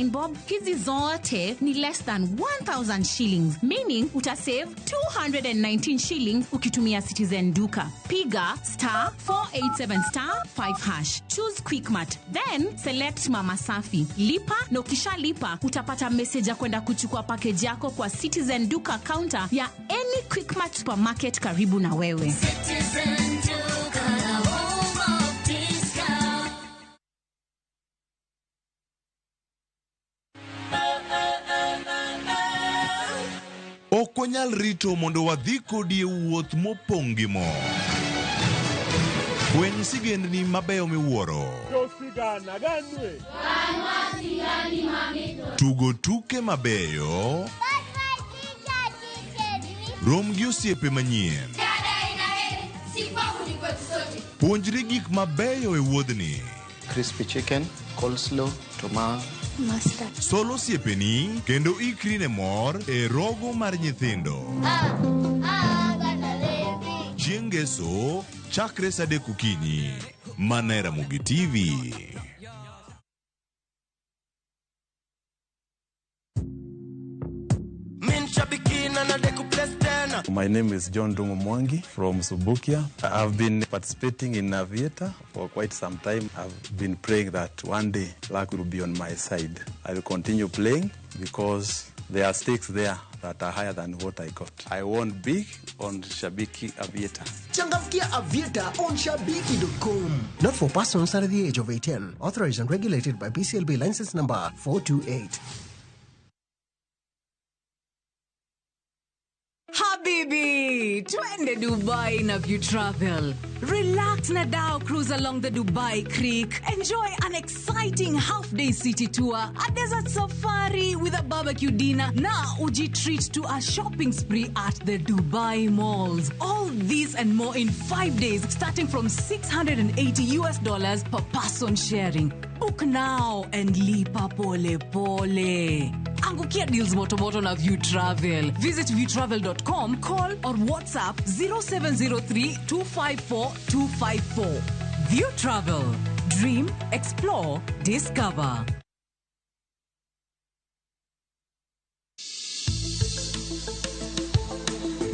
9 bob. Hizi zote ni less than 1000 shillings, meaning utasave 219 shillings ukitumia Citizen Duka. Piga star 487 star 5 hash, choose Quickmart, then select Mama Safi. Lipa na ukishalipa utapata message ya kwenda kuchukua package yako kwa Citizen Duka counter ya any Quickmart supermarket karibu na wewe. Citizen Duka, the home of discount. Ok wanyal rito mondo wadhi kodi e wuoth mopong' gi mor. Fweny sigendni mabeyo miwuoro. Tugo tuke mabeyo. Rom gi osiepe manyien. Puonjri gik mabeyo e wuodhni. Crispy chicken, coleslaw, tomato. Mustard. Sol osiepeni kendo ikri ne mor e rogo mar nyithindo. Chieng' Ngeso, chakre sa 3 okinyi. Mana e Ramogi TV. My name is John Dungu Mwangi from Subukia. I've been participating in Aviator for quite some time. I've been praying that one day luck will be on my side. I will continue playing because there are stakes there that are higher than what I got. I won big on Shabiki Aviator. Changamkia Aviator on Shabiki.com. Not for persons under the age of 18. Authorized and regulated by BCLB license number 428. Habibi, twende Dubai na View Travel. Relax na dhow cruise along the Dubai Creek. Enjoy an exciting half-day city tour, a desert safari with a barbecue dinner, na uji treat to a shopping spree at the Dubai malls. All this and more in 5 days, starting from $680 US per person sharing. Book now and lipa pole pole. Angukia deals moto moto na View Travel. Visit viewtravel.com, call or WhatsApp 0703 254 254. View Travel. Dream, explore, discover.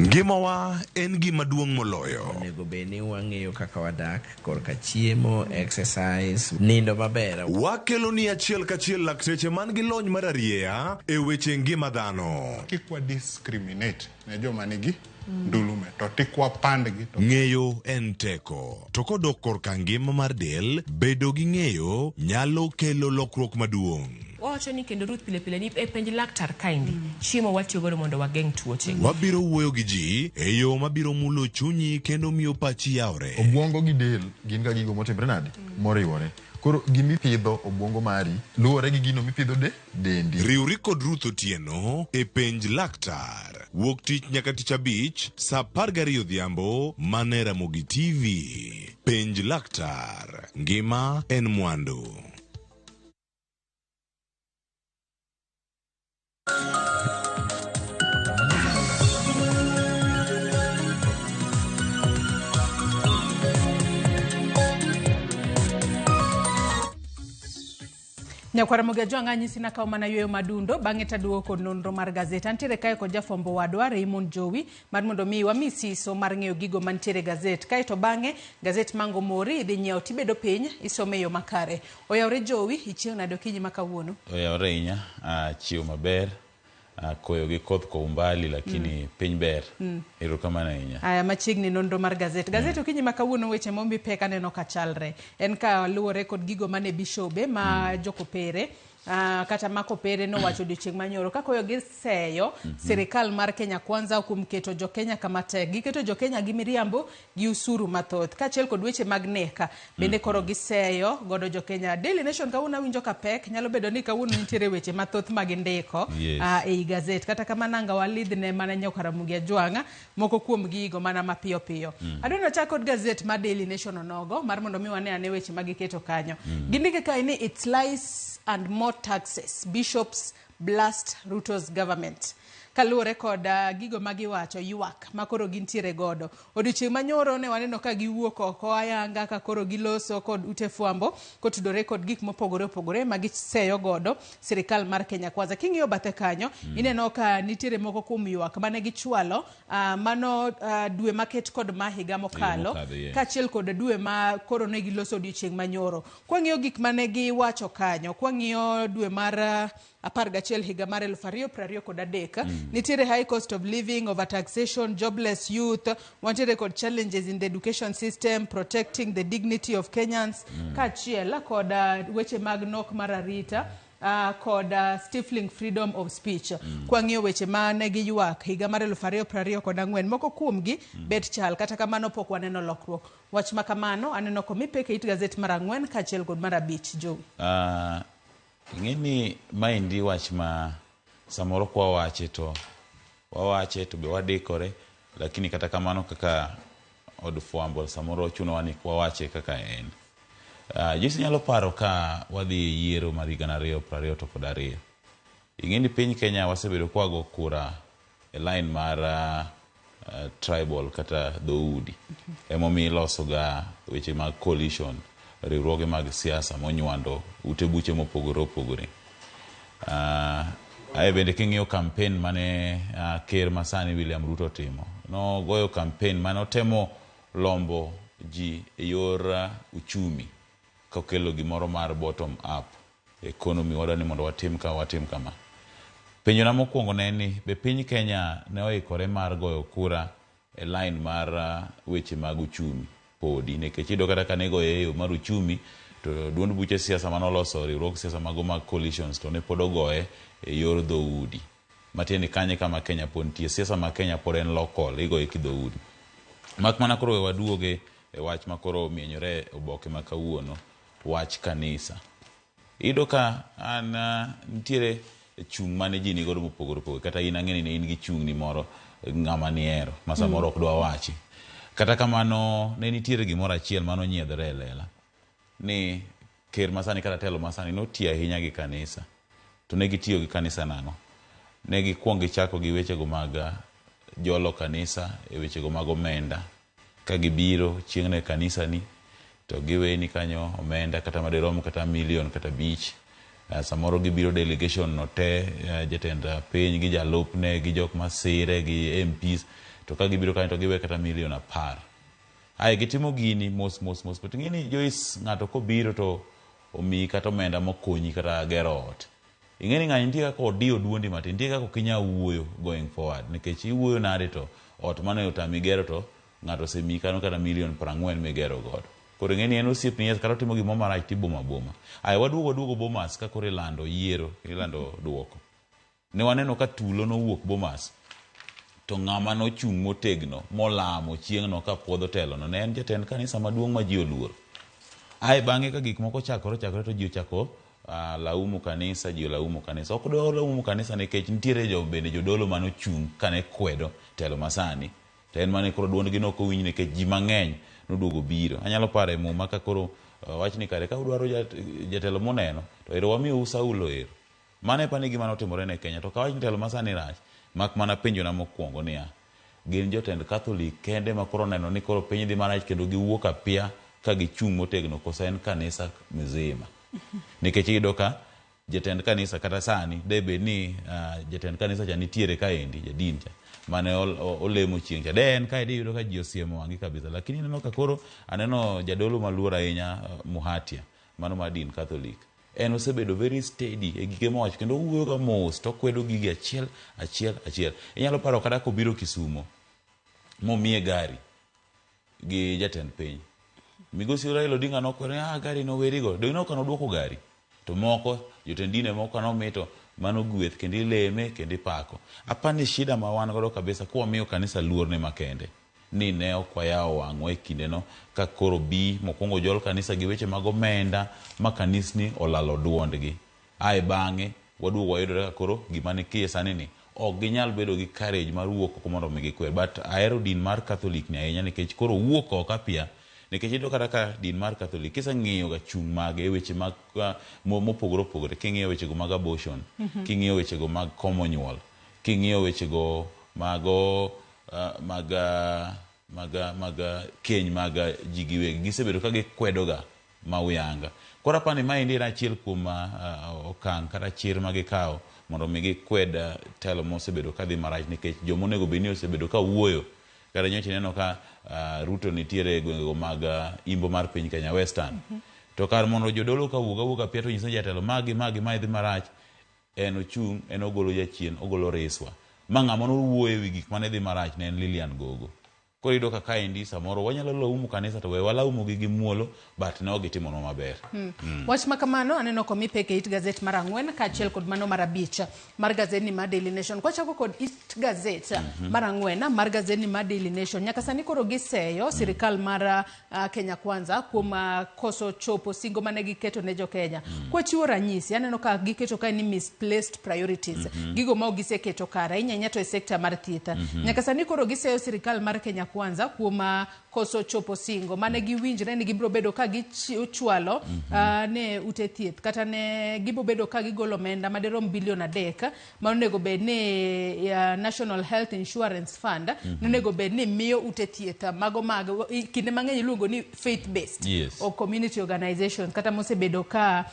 Ngimawa en gima duong' moloyo. Onego bed ni wang'eyo kaka wadak korka chiemo, exercise, nindo maber. Wakelo ni achiel kachiel lakteche man gi lony mar arieya e weche ngima dhano. Kik wa discriminate ne joma nigi ndulume to tik wapandgi to Ng'eyo en teko. To kodok korka ngima mar del, bedo gi ng'eyo nyalo kelo lokruok maduong'. Wawacho ni kendo Ruth pile pile ni e penj laktar kaendi chiemo watiyo godo mondo wageng' tuoche. Wabiro wuoyo gi ji e yo mabiro mulo chunyi kendo miyo pachi yawre. Obwongo gi del gin ga gigo motimre nade? Moriwore. Koro gimipidho obwongo mari luwore gi gino mipidho de dendi. Riwri kod Ruth Otieno e penj laktar. Wuok tich nyaka tich abich sa 12 odhiambo mana e Ramogi TV. Penj laktar. Ngima en mwandu. Nyakwara Mogi Ajwang' anyisi nakawo mana yueyo madundo bang'e taduogo kod nonro mar gazet. Antiere kae kod jafwambo wadwa Raymond Jowi mar mondo mi wami siso mar ng'eyo gigo mantiere e gazet. Kae to bang'e gazet mango mori idhi nyiewo tibedo piny isome e yo makare. Oyawre Jowi, ichiew nade okinyi ma kawuono? Oyawre ahinya, achiew maber, koyo gi koth kwa umbali lakini piny ber. Erokamano ahinya. Aya machiegni nonro mar gazet. Gazet okinyi ma kawuono weche mombi pek aneno ka chalre. En ka luwore kod gigo mane bishobe ma jokopere kata ma kopere nowacho odiochieng' manyoro ka koyo giseyo sirikal mar Kenya Kwanza kuom keto jo Kenya kama tek. Giketo jo Kenya gi miriambo gi usuru mathoth. Kaachiel kod weche mag neka bende koro giseyo godo jo Kenya. Daily Nation kawuono awinjo ka pek, nyalo bedo ni kawuono nitiere weche mathoth ma gindiko ei gazet. Kata kamano anga walidhne mana nyaka Ramogi Ajwang' moko kuom gigo mana mapiyo piyo. Adwa ni wachak kod gazet mar Daily Nation onogo mar mondo mi wane ane weche ma giketo kanyo. Gindike kae ni it's lies and more taxes. Bishops blast Ruto's government. Kaluwore kod gigo ma giwacho, ywak ma koro gintiere godo. Odiochieng' manyoro ne waneno ka giwuok oko ayanga ka koro giloso kod ute fwambo kotudore kod gik mopogore opogore ma giseyo godo sirikal mar Kenya Kwanza. King'iyo bathe kanyo, ineno ka nitiere moko kuom ywak mane gichwalo mano dwe maket kod ma higa mokalo, mokadho, yes. kaachiel kod dwe ma koro ne giloso odiochieng' manyoro. Kwang'iyo gik mane giwacho kanyo, kwang'iyo dwe mar 11 higa mar 2023, nitiere high cost of living, overtaxation, jobless youth, wantiere kod challenges in the education system, protecting the dignity of Kenyans, kaachiel kod weche mag nok mar arita, kod stifling freedom of speech. Kwang'iyo weche mane giywak higa mar 2024, moko kuomgi bet chal, kata kamano pok waneno lokruok. Wach ma kamano aneno komi pek e it gazet mar 4 kaachiel kod mar 5 Joe. Ing'e ni maendi wach ma samoro kwa wache to wawache to be wadikore, lakini kata kamano kaka od fwambo samoro chunowa ni wawache kaka en. Joyce nyalo paro ka wadhi e yiero mar higa 2022. Ing'e ni piny Kenya wasebedo kwago kura e line mar tribal kata dhoudi. Emomiyo iloso ga weche mag coalition, riwruoge mag siasa monywando ute buche mopogore opogore. Ae bende king'iyo campaign mane ker masani William Ruto otimo, nogoyo campaign mane otemo lombo ji e yor uchumi kokelo gimoro mar bottom up economy, wadwa ni mondo watim ka watim kama. Penjona mokwongo ne en ni be piny Kenya ne oikore mar goyo kura e line mar weche mag uchumi podi, nikech iyudo kata ka ne igoye e yo mar uchumi to duond buche siasa manoloso riwruog siasa mago mag coalitions to ne pod ogoye e yor dhoudi. Matiende ni kanye kama Kenya pod nitie, siasa ma Kenya pod en local, igoye kidhoudi. Mak mana koro we waduoge e wach ma koro omienyore e oboke ma kawuono, wach kanisa. Iyudo ka an nitiere chung' mane ji nigodo mopogore opogore, kata in ang'e ni in gi chung'ni moro ng'ama nihero ma samoro ok dwa wachi. Kata kamano ne nitiere gimoro achiel mane onyiedhore e lela ni ker masani kata telo masani notiyo ahinya gi kanisa. To ne gitiyo gi kanisa nang'o? Ne gikuongo gichako gi wechego mag jolo kanisa e wechego mag omenda. Ka gibiro chieng'no e kanisa ni to giweni kanyo omenda kata madirom kata milion kata 5. Samoro gibiro delegation no te, jatend piny gi jalupne gi jok masire gi MPs, to ka gibiro kanyo to giwe kata milion 10. Ae gitimo gini mos mos mos, but ing'e ni Joyce, ng'ato kobiro to omiyi kata omenda mokonyi kata gero ot. Ing'e ni ng'ani nitie kaka odiyo duondi matin, nitie kaka ok inyal wuoyo going forward, nikech iwuoyo nade to ot mane otami gero to ng'ato osemiyi kanyo kata milion 40 migero godo. Koro ing'e ni en osiepni, yes, kata otimo gimoro marach tiboma boma. Ae waduogo Bomas ka koro ilando yiero, ilando duoko. Ne waneno ka tulo nowuok Bomas, to ng'ama nochung' motegno molamo chieng'no ka puodho telono ne en jatend kanisa maduong' ma ji oluoro. Ae bang'e ka gik moko ochakore to ji ochako laumu kanisa, ji olaumu kanisa. Ok dwa laumu kanisa nikech nitiere jo bende jodolo manochung' kane kwedo telo masani. To en mane koro duondgi ne ok owinj nikech ji mang'eny noduogo biro. Anyalo paro e muma ka koro wach ni kare ka udwaro jatelo moneno to ero wamiyou Saulo ero. Mano e pani gima notimore ne Kenya. To ka wach ni telo masani rach, mak mana penjona mokwongo niya, gin jotend Catholic kende ma koro neno ni koro piny dhi marach kendo giwuok apia ka gichung' motegno, koso en kanisa mzima? Nikech iyudo ka jatend kanisa kata sani de bed ni jatend kanisa cha nitiere kaendi, jadin cha mane olemo chieng' cha, de en kae iyudo ka ji osiemo wang'i kabisa. Lakini ineno ka koro aneno jadolo maluor ahinya Muhatia, mano mar din Catholic. En osebedo very steady e gige mowacho kendo owuoyo ga mos to okwedo gigi achiel achiel achiel. Inyalo paro kata kobiro Kisumo momiye gari gi jatend piny. Migosi Raila Odinga nokwero ni gari no werigo. Donge ka noduoko gari? To moko jotend dinde moko nomi to mano gweth kendo ileme kendo ipako. Apani shida ma wan godo kabisa kwa wamiyo kanisa luor ne makende. Ni ne ok wayawo wang'wa e kindeno ka koro bi mokwongo jol kanisa gi weche mag omenda ma kanisni olalo duondgi. Ae bang'e waduogo wayudore ka koro gima nitie sani ni ok ginyal bedo gi courage mar wuok oko mondo mi gikwer. But ahero din mar Catholic ni ahinya nikech koro wuok oko apia. Nikech iyudo kata ka din mar Catholic kiseng'iyo ga chung' mage e weche mag mopogore opogore, king'iyo wechego mag abortion, king'iyo wechego mag komo nyuol, King'iyo wechego mago mag mag mag keny mag ji giwegi gisebedo ka gikwedoga ma uyanga. Koro aparo ni maendi en achiel kuom okang' kata chir ma gikawo mondo mi gikwed telo mosebedo kadhi marach nikech joma onego bed ni osebedo ka wuoyo kata nyocha ineno ka Ruto nitiere e gwengego mag imbo mar piny Kenya Western. To kar mondo jodolo ka wuog awuoga pia to nyis ni jatelo ma gi ma gi mae dhi marach, en ochung' en ogolo jachien ogolo riswa. Ma ng'ama nowuoyo ewi gik mane dhi marach ne en Lilian Gogo. Koro iyudo ka kaendi samoro wanyalo laumu kanisa to we walaumu gi gi muolo but ne ok gitimonwa maber. Wach ma kamano aneno komi pek e it gazet mar ang'wen kaachiel kod mano mar abich mar gazedni mar Daily Nation. Kwachako kod it gazet mar ang'wen mar gazedni mar Daily Nation, nyaka sani koro giseyo sirikal mar Kenya Kwanza kuom koso chopo singo mane giketo ne jo-Kenya. Kwachiwo ranyisi, aneno ka giketo kae ni misplaced priorities, gigo ma ok giseketo kare, ahinya ahinya to e sekta mar thieth. Nyaka sani koro giseyo sirikal mar Kenya Kwanza kuom koso chopo singo mane giwinjre ni gibiro bedo ka gichwalo ne ute thieth kata ne gibiro bedo ka gigolo omenda madirom bilion 3 ma onego bed ni National Health Insurance Fund nonego bed ni miyo ute thieth mago mag kinde mang'eny iluongo ni faith based or community organizations kata mosebedo ka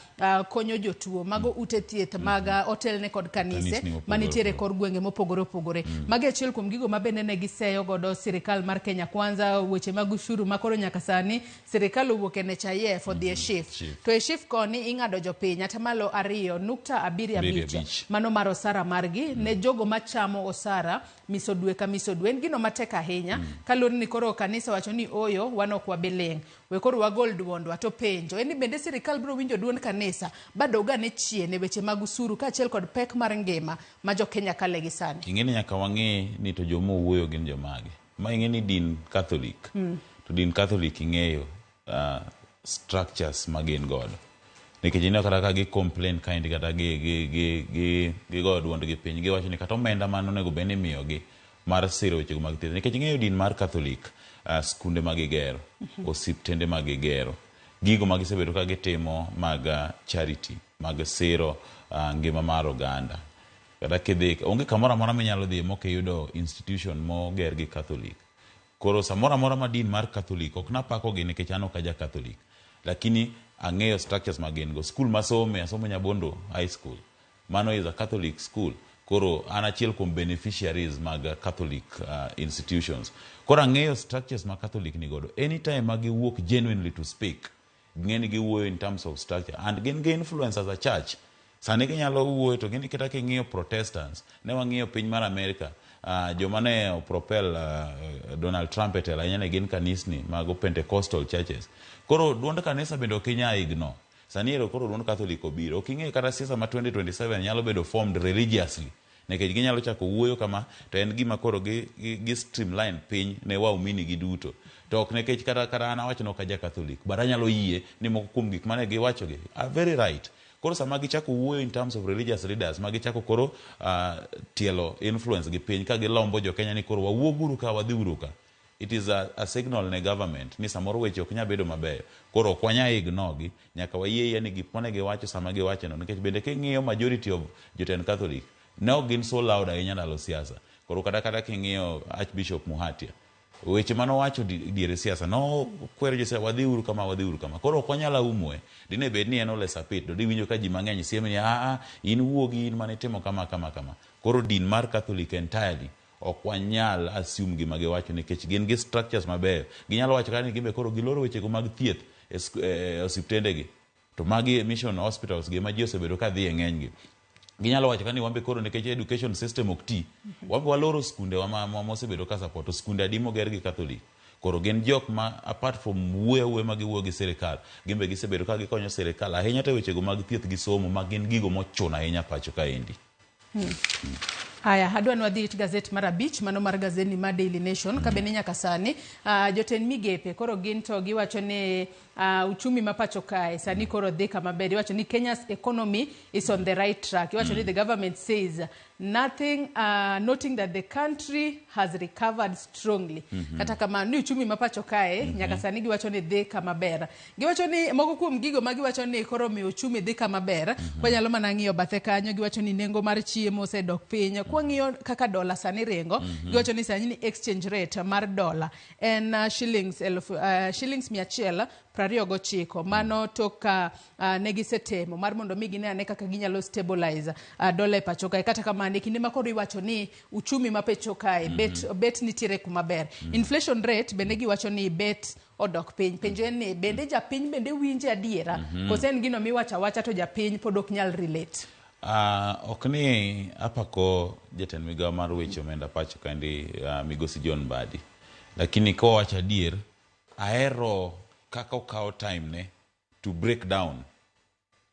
konyo jotuo mago ute thieth mag otelne kod kanise Kanisni mopogore manitiere opogore. kor gwenge mopogore opogore. Magi achiel kuom gigo ma bende ne giseyo godo sirikal mar Kenya Kwanza, weche mag ushuru ma koro nyaka sani sirikal owuok e NHIF odhi e SHIF. SHIF. To e SHIF koni ing'ado jopiny atamalo ariyo nukta abiriyo Abiriyo abich abich. mano mar osara margi ne jogo machamo osara miso dwe ka miso dwe. En gino matek ahinya kaluwore ni koro kanisa wacho ni oyo wan ok wabi ling'. We koro wagol duondwa to penjo en ni bende sirikal biro winjo duond kanisa badog ane chien e weche mag usuru kaachiel kod pek mar ngima ma jo-Kenya kale gi sani. Ing'e ni nyaka wang'e ni to joma owuoyo gin jomage. Ma ing'e ni din Catholic. To din Catholic ing'eyo structures ma gin godo. Nikech ineno kata ka gi complain kaendi kata gi gi gi gi gigoyo duondgi piny giwacho ni kata omenda mane onego bed ni imiyogi mar siro wechego mag thieth. Nikech ing'eyo din mar Catholic, skunde ma gigero, osiptende ma gigero, gigo ma gisebedo ka gitimo mag charity, mag siro ngima mar oganda. Kata kidhi, onge kamoro amora minyalo dhiye mok iyudo institution moger gi Catholic. Koro samoro amora ma din mar Catholic, ok napakogi nikech an ok aja Catholic, lakini ang'eyo structures ma gin go. Skul masome, asomo Nyabondo High School. Mano is a Catholic school. Koro an achiel kuom beneficiaries mag Catholic institutions. Koro ang'eyo structures ma Catholic ni godo. Anytime ma giwuok genuinely to speak, ging'e ni giwuoyo in terms of structure. And gin gi influence as a church. Sani ginyalo wuoyo to gin kata king'iyo Protestants, ne wang'iyo piny mar America, joma ne propel Donald Trump e telo ahinya ne gin kanisni mago Pentecostal churches. Koro duond kanisa bende ok inyal ignore. Sani ero koro duond Catholic obiro. Ok ing'eyo kata siasa ma 2027 nyalo bedo formed religiously. Nikech ginyalo chako wuoyo kama to en gima koro gi, gi, gi streamline piny ne waumini gi duto. To ok nikech kata, kata an awacho ni ok aja Catholic, but anyalo yie ni moko kuom gik mane giwacho gi are very right. Koro sama gichako wuoyo in terms of religious leaders, ma gichako koro tielo influence gi piny ka gilombo jo Kenya ni koro wawuog uru ka wadhi uru ka. It is a signal ne government ni samoro weche ok nyal bedo mabeyo. Koro ok wanyal ignore gi, nyaka wayie yie ni gik mane giwacho sama giwacho no. Nikech bende king'iyo majority of jotend Catholic, ne ok gin so loud ahinya ndalo siasa. Koro kata kata king'iyo Archbishop Muhatia, weche mane owacho diere siasa, nokwero josiasa wadhi uru kama, wadhi uru kama. Koro ok wanyal aumwe. Dine bed ni en Ole Sapit, to diwinjo ka ji mang'eny sieme ni a in wuogi in mane itimo kama kama kama. Koro din mar Catholic entirely ok wanyal assume gima giwacho nikech gin gi structures mabeyo. Ginyalo wacho kata ni gimbe koro giloro wechego mag thieth e osiptendegi. To magi mission hospitals gi ma ji osebedo ka dhi e ng'enygi. Ginyalo wacho kata ni wambe koro nikech education system ok ti, wambe waloro skundewa ma mosebedo ka support. To skunde adi moger gi Catholic? Koro gin jok ma apart from wuoyo awuoya ma giwuoyo gi sirikal, gimbe gisebedo ka gikonyo sirikal ahinya to e wechego mag thieth gi somo ma gin gigo mochuno ahinya pacho kaendi. Haya, adwa ni wadhi it gazet mar abich, mano mar gazeti mar Daily Nation, ka bende nyaka sani jotend migepe koro gin to giwacho ni uchumi ma pacho kae sani koro dhi kama ber. Iwacho ni Kenya's economy is on the right track. Iwacho ni the government says nothing, noting that the country has recovered strongly. Kata kamano ni uchumi ma pacho kae nyaka sani giwacho ni dhi kama ber. Giwacho ni moko kuom gigo ma giwacho ni koro miyo uchumi dhi kama ber, wanyalo mana ng'iyo bathe kanyo, giwacho ni nengo mar chiemo osedok piny. Kwang'iyo kaka dola sani ringo, giwacho ni sani ni exchange rate mar dola en shillings elfu, shillings 129. Mano tok ka ne gisetemo mar mondo mi gine ane kaka ginyalo stabilize dola e pacho kae. Kata kamano, e kinde ma koro iwacho ni uchumi ma pacho kae bet nitiere kuma ber. Inflation rate bende giwacho ni bet odok piny. Penjo en ni bende japiny bende winje adiera? Koso en gino miwacho awacha to japiny pod ok nyal relate? Ok ni apako jatend migao mar weche omenda pacho kaendi, migosi John Mbadi, lakini kowacho adier, ahero kaka okawo time ne to break down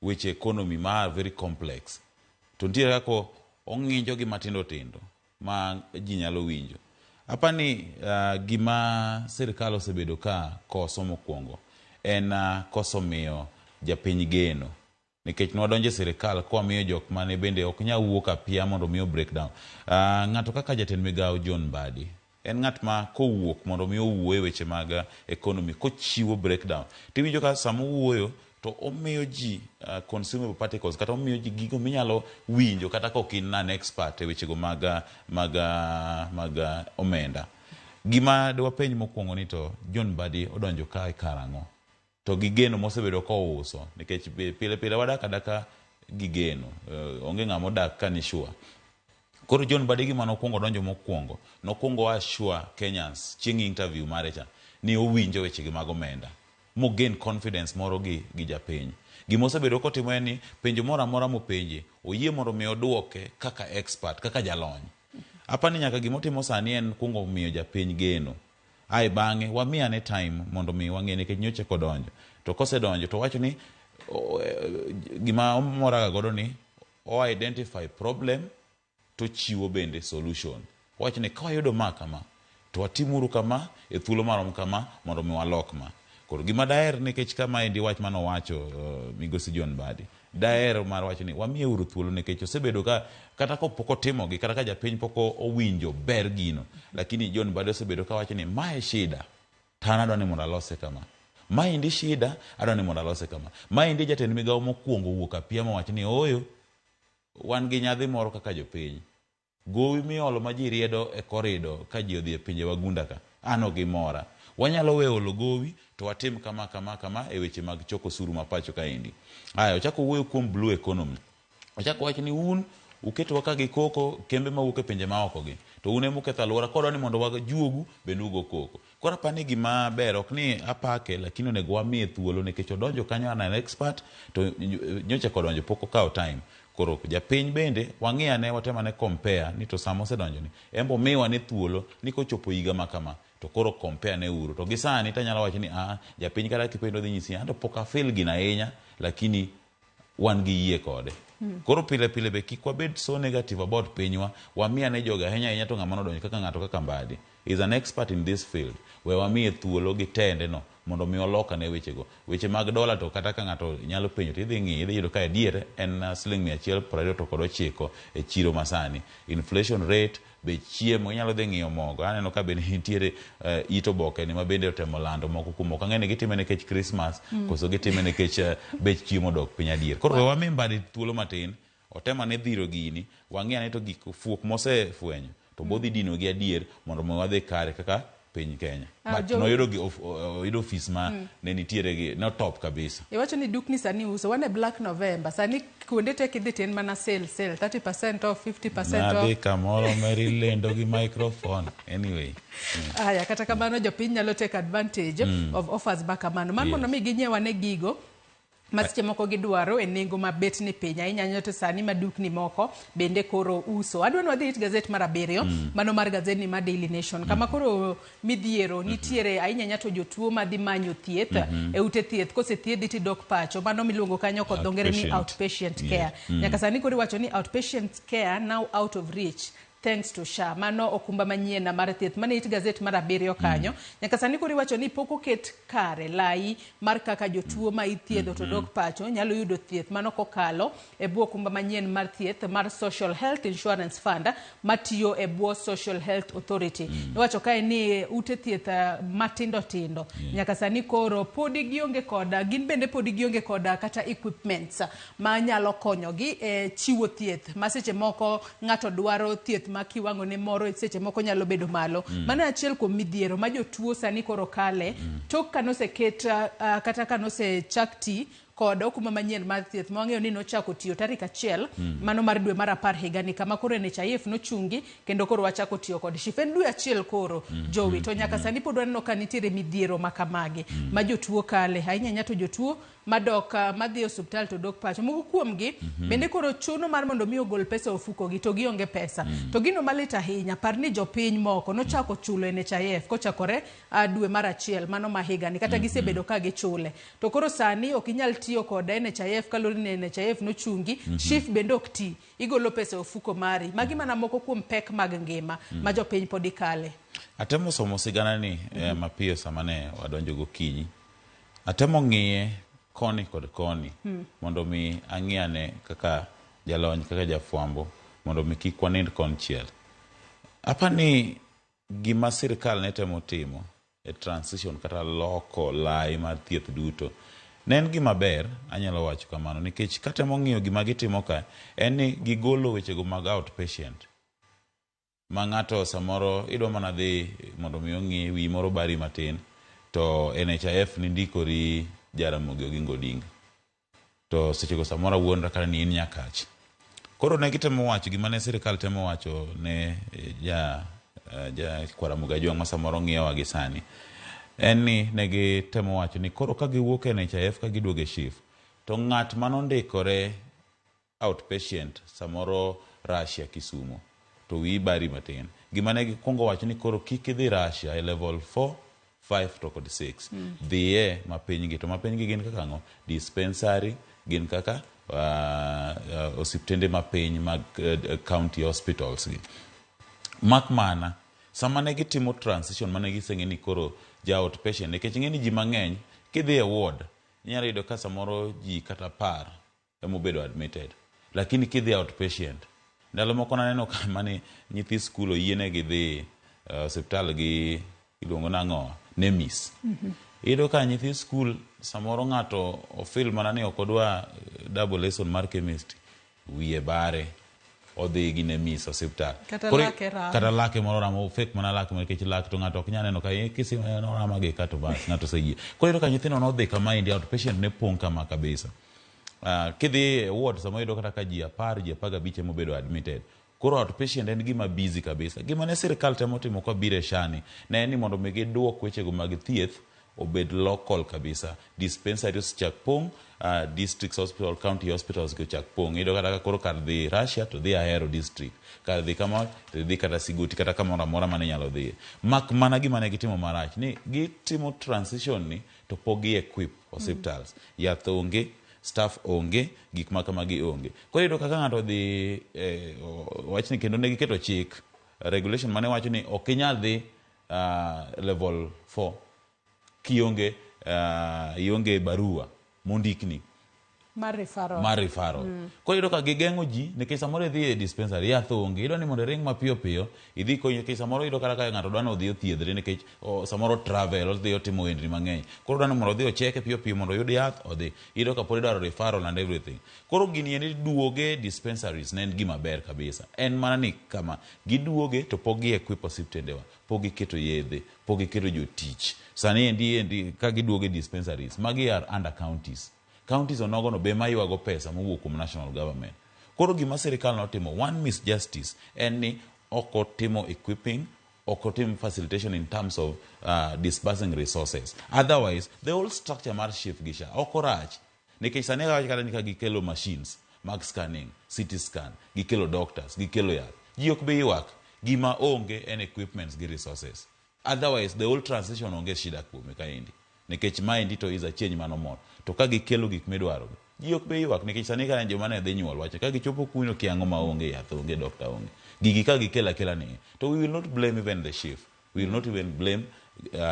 weche economy ma are very complex, to nitiere kaka ong'injo gi matindo tindo ma ji nyalo winjo. Apani gima sirikal osebedo ka koso mokwongo en koso miyo japiny geno, nikech nwadonjo e sirikal kwamiyo jok mane bende ok nyal wuok apia mondo mi o break down. Ng'ato kaka jatend migao John Mbadi en ng'at ma kowuok mondo mi owuo e weche mag economy kochiwo breakdown, tiwinjo ka sama owuoyo to omiyo ji consumable particles, kata omiyo ji gigo minyalo winjo kata ka ok in an expert e wechego mag omenda. Gima dwapenj mokwongo ni to John Mbadi odonjo kae karang'o? To gi geno mosebedo kouso, nikech pile pile wadak adaka gi geno, onge ng'ama odak ka ni sure. Koro John Mbadi gima nokwongo donjo mokwongo, nokwongo assure Kenyans chieng' interview mare cha ni owinjo wechegi mag omenda, mogain confidence moro gi japiny. Gima osebedo kotimo en ni penjo moro amora mopenje, oyie mondo mi oduoke kaka expert, kaka jalony. Apani nyaka gima otimo sani en kuongo miyo japiny geno. Ae bang'e wamiyane time mondo mi wang'e, nikech nyocha kodonjo. To kosedonjo to wacho ni gima omoraga godo ni o identify problem to chiwo bende solution. Owacho ni ka wayudo ma kama, to watimuru kama e thuolo marom kama mondo mi walok ma. Koro gima daher, nikech kama endi wach manowacho migosi John Mbadi, daher mar wacho ni wamiye uru thuolo, nikech osebedo ka kata kopok otimogi, kata ka japiny pok owinjo ber gino, lakini John Mbadi osebedo ka wacho ni mae shida to an adwa ni mondo alose kama, maendi shida adwa ni mondo alose kama. Maendi jatend migao mokwongo wuok apia mowacho ni ooyo, wan gi nyadhi moro kaka jopiny, gowi miolo ma ji riedo e korido ka ji odhi e pinje wagunda ka, an ok gimora. Wanyalo weyo olo gowi to watim kama kama kama e weche mag choko osuru ma pacho kaendi. Aya, ochako wuoyo kuom blue economy. Ochako wacho ni un uketowa ka gi koko kembe mawuok e pinje maoko gi, to un ema uketho alwora, kodwa ni mondo wajuogu bende ugo koko. Koro apani gima ber, ok ni apake, lakini onego wamiye thuolo, nikech odonjo kanyo an expert, to nyocha kodonjo pok okawo time. Koro japiny bende wang'i ane, watem ane compare ni to sama osedonjo ni en bo miwa ne thuolo ni kochopo higa ma kama to koro compare ne uru. To gi sani tanyalo wacho ni japiny kata kipenjo dhi nyisi an to pok afeel gino ahinya, lakini wan gi yie kode. Koro pile pile be kik wabed so negative about pinywa, wamiane jogo ahinya ahinya, to ng'ama nodonjo kaka ng'ato kaka Mbadi is an expert in this field, we wamiye thuolo gi tende no mondo mi olokane wechego. Weche mag dola to kata ka ng'ato nyalo penjo to idhi ng'iyo, idhi yudo ka adier en siling 129 e chiro masani. Inflation rate, bech chiemo, inyalo dhi ng'iyo mogo. Aneno ka bende nitiere it oboke ni ma bende otemo lando moko kuom, ok ang'e ni gitime nikech Christmas koso gitime nikech bech chiemo odok piny adier. Koro we wami Mbadi thuolo matin, otem ane dhiro gini, wang'i ane to gik fuok mosefwenyo to bodhi dino gi adier mondo mi wadhi kare kaka piny Kenya. But noyudo gi oyudo ofis ma ne nitiere gi no top kabisa. Iwacho ni dukni sani uso, wan e Black November, sani kuonde te kidhi to en mana sale sale, 30% off, 50% Nadhi off. kamoro Mary lendo gi microphone. Anyway. Aya, kata kamano jopiny nyalo take advantage of offers ma kamano. Mar mondo mi ginyiew ane gigo ma seche moko gidwaro e nengo ma bet ni piny ahinya ahinya, to sani ma dukni moko bende koro uso. Adwa ni wadhi it gazet mar 7, mano mar gazetni mar Daily Nation, kama koro midhiero nitiere ahinya ahinya to jotuo madhi manyo thieth e ute thieth, kosethiedhi tidok pacho, mano miluongo kanyo kod dho ngere ni Outpatient. outpatient care. Nyaka sani koro iwacho ni outpatient care now out of reach. thanks to SHA. Mano okumba manyien mar thieth mane it gazet mar abiriyo kanyo. Nyaka sani koro iwacho ni pok oket kare lai mar kaka jotuo ma ithiedho to dok pacho nyalo yudo thieth mano kokalo e bwo okumba manyien mar thieth mar Social Health Insurance Fund matiyo e bwo Social Health Authority. Iwacho kae ni ute thieth matindo tindo nyaka sani koro podi gionge koda, gin bende podi gionge koda kata equipments ma nyalo konyogi e chiwo thieth ma seche moko ng'ato dwaro thieth ma kiwango ne moro seche moko nyalo bedo malo. Mano e achiel kuom midhiero ma jotuo sani koro kale tok kanoseket kata kanosechak ti kod okumba manyien mar thieth ma wang'eyo ni nochako tiyo tarik 1 mano mar dwe mar 10 higani, kama koro NHIF nochungi kendo koro wachako tiyo kod SHIF. En dwe achiel koro jowi, to nyaka sani pod waneno ka nitiere midhiero ma kamagi ma jotuo kale ahinya ahinya, to jotuo madok madhi e osuptal to dok pacho, moko kuomgi bende koro chuno mar mondo mi ogol pesa e ofukogi to gionge pesa. To gino malit ahinya, par ni jopiny moko nochako chulo NHIF kochakore dwe mar 1 mano ma higani, kata gisebedo ka gichule, to koro sani ok inyal tiyo kod NHIF kaluwore ni NHIF nochungi. SHIF bende ok ti, igolo pesa e ofuko mari. Magi mana moko kuom pek mag ngima ma jopiny podi kale. Atemo somo sigana ni mapiyo sama ne wadonjo gokinyi. Atemo ng'iye koni kod koni mondo mi ang'i ane kaka jalony, kaka jafwambo, mondo mi kik wanind konchiel. Apani gima sirikal ne temo timo e transition kata loko lai mar thieth duto ne en gima ber, anyalo wacho kamano, nikech katemo ng'iyo gima gitimo ka en ni gigolo wechego mag outpatient ma ng'ato samoro idwa mana dhi mondo mi ong'i wiyi moro bari matin to NHIF ni ndikori Jaramogi Oginga Odinga, to sechego samoro awuondra kata ni in Nyakach. Koro ne gitemo wacho gima ne sirikal temo wacho ne ja Ramogi Ajwang' ma samoro ng'iyowa gi sani, en ni ne gitemo wacho ni koro ka giwuok e NHIF ka giduogo e SHIF, to ng'at manondikore outpatient samoro Russia Kisumo to wiyi bari matin, gima ne gikwongo wacho ni koro kik idhi Russia e level 4, 5 to kod 6, dhiye mapiny gi. To mapiny gi gin kaka ang'o? Dispensary, gin kaka osiptende mapiny mag county hospitals gi. Mak mana sama ne gitimo transition mane giseng'e ni koro ja outpatient, nikech ing'e ni ji mang'eny kidhi e ward inyalo yudo ka samoro ji kata 10 emobedo admitted, lakini kidhi outpatient, ndalo moko naneno ka mane nyithi skul oyienegi dhi osiptal gi iluongo nang'o, Nemis. Iyudo ka nyithi skul samoro ng'ato ofil mana ni ok odwa double lesson mar chemistry, wiye bare, odhi gi Nemis osiptal. Kata lake ramo. Kata lake moro ramo, fake mana lake moro, nikech lak to ng'ato ok nyal neno ka kisi norama gi ka to bas ng'ato oseyie. Koro iyudo ka nyithindo nodhi kama endi, outpatient ne pong' kama kabisa. Kidhi e ward samoro iyudo kata ka ji 10, ji 15 emobedo admitted. Koro outpatient en gima busy kabisa. Gima ne sirikal temo timo kwa biro e SHA ni ne en ni mondo mi giduok wechego mag thieth obed local kabisa. Dispensaries ochak pong', district hospital, county hospitals gi ochak pong'. Iyudo kata ka koro kar dhi Russia to dhi Ahero district. Kar dhi kama to dhi kata Sigoti kata kamoro amora mane inyalo dhiye. Mak mana gima ne gitimo marach ni gitimo transition ni to pok gi equip hospitals. Yath onge, staff onge, gik ma kamagi onge. Koro iyudo kaka ng'ato odhi wachni, kendo ne giketo chik, regulation mane wacho ni ok inyal dhi level 4 kionge ionge barua mondikni mar referral. Mar referral. Koro iyudo ka gigeng'o ji, nikech samoro idhi e dispensary, yath onge, idwa ni mondo iring mapiyo piyo idhi konyi, nikech samoro iyudo kata ka ng'ato dwa ni odhi othiedhre, nikech samoro travel odhi otimo wendni mang'eny, koro odwa ni mondo odhi ocheke piyo piyo mondo oyud yath odhi, iyudo ka pod idwaro referral and everything. Koro gini endi duoge dispensaries ne en gima ber kabisa, en mana ni kama giduoge to pok gi equip osiptendewa, pok giketo yedhe, pok giketo jotich. Sani endi ka giduoge dispensaries magi are under counties, counties onogono be maywago pesa mowuok kuom national government. Koro gima sirikal notimo, one misjustice en ni ok otimo equipping, ok otim facilitation in terms of disbursing resources. Otherwise the whole structure mar SHIF gi SHA ok orach, nikech sani awach kata ni ka gikelo machines mag scanning, CT scan, gikelo doctors, gikelo yath, ji ok bi ywak. Gima onge en equipments gi resources. Otherwise the whole transition onge shida kuome kaendi, nikech maendi to is a change manomor, to ka gikelo gik midwaro Ji ok be ywak nikech sani ka joma ne dhi nyuol wacho ka gichopo kuno kia ang'o ma onge yath onge doctor onge. Gigi ka gikelo akela ni to we will not blame even the chief. We will not even blame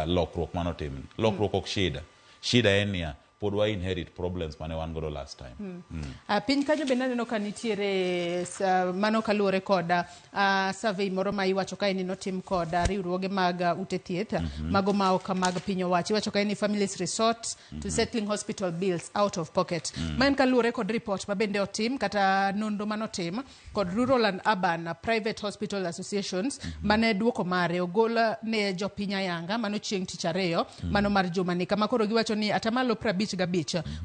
lokruok manotimni. Lokruok ok shida. Shida en niya, pod wa inherit problems mane wan godo last time. Piny kanyo bende aneno ka nitiere mano kaluwore kod survey moro ma iwacho kae ni notim kod riwruoge mag ute thieth mago ma ok mag piny owacho. Iwacho kae ni families resort to settling hospital bills out of pocket. Ma en kaluwore kod report ma bende otim kata nonro manotim kod Rural and Urban Private Hospital Associations mane duoko mare ogol ne jopiny ayanga mano chieng' tich ariyo mano mar jumani, kama koro giwacho ni atamalo 55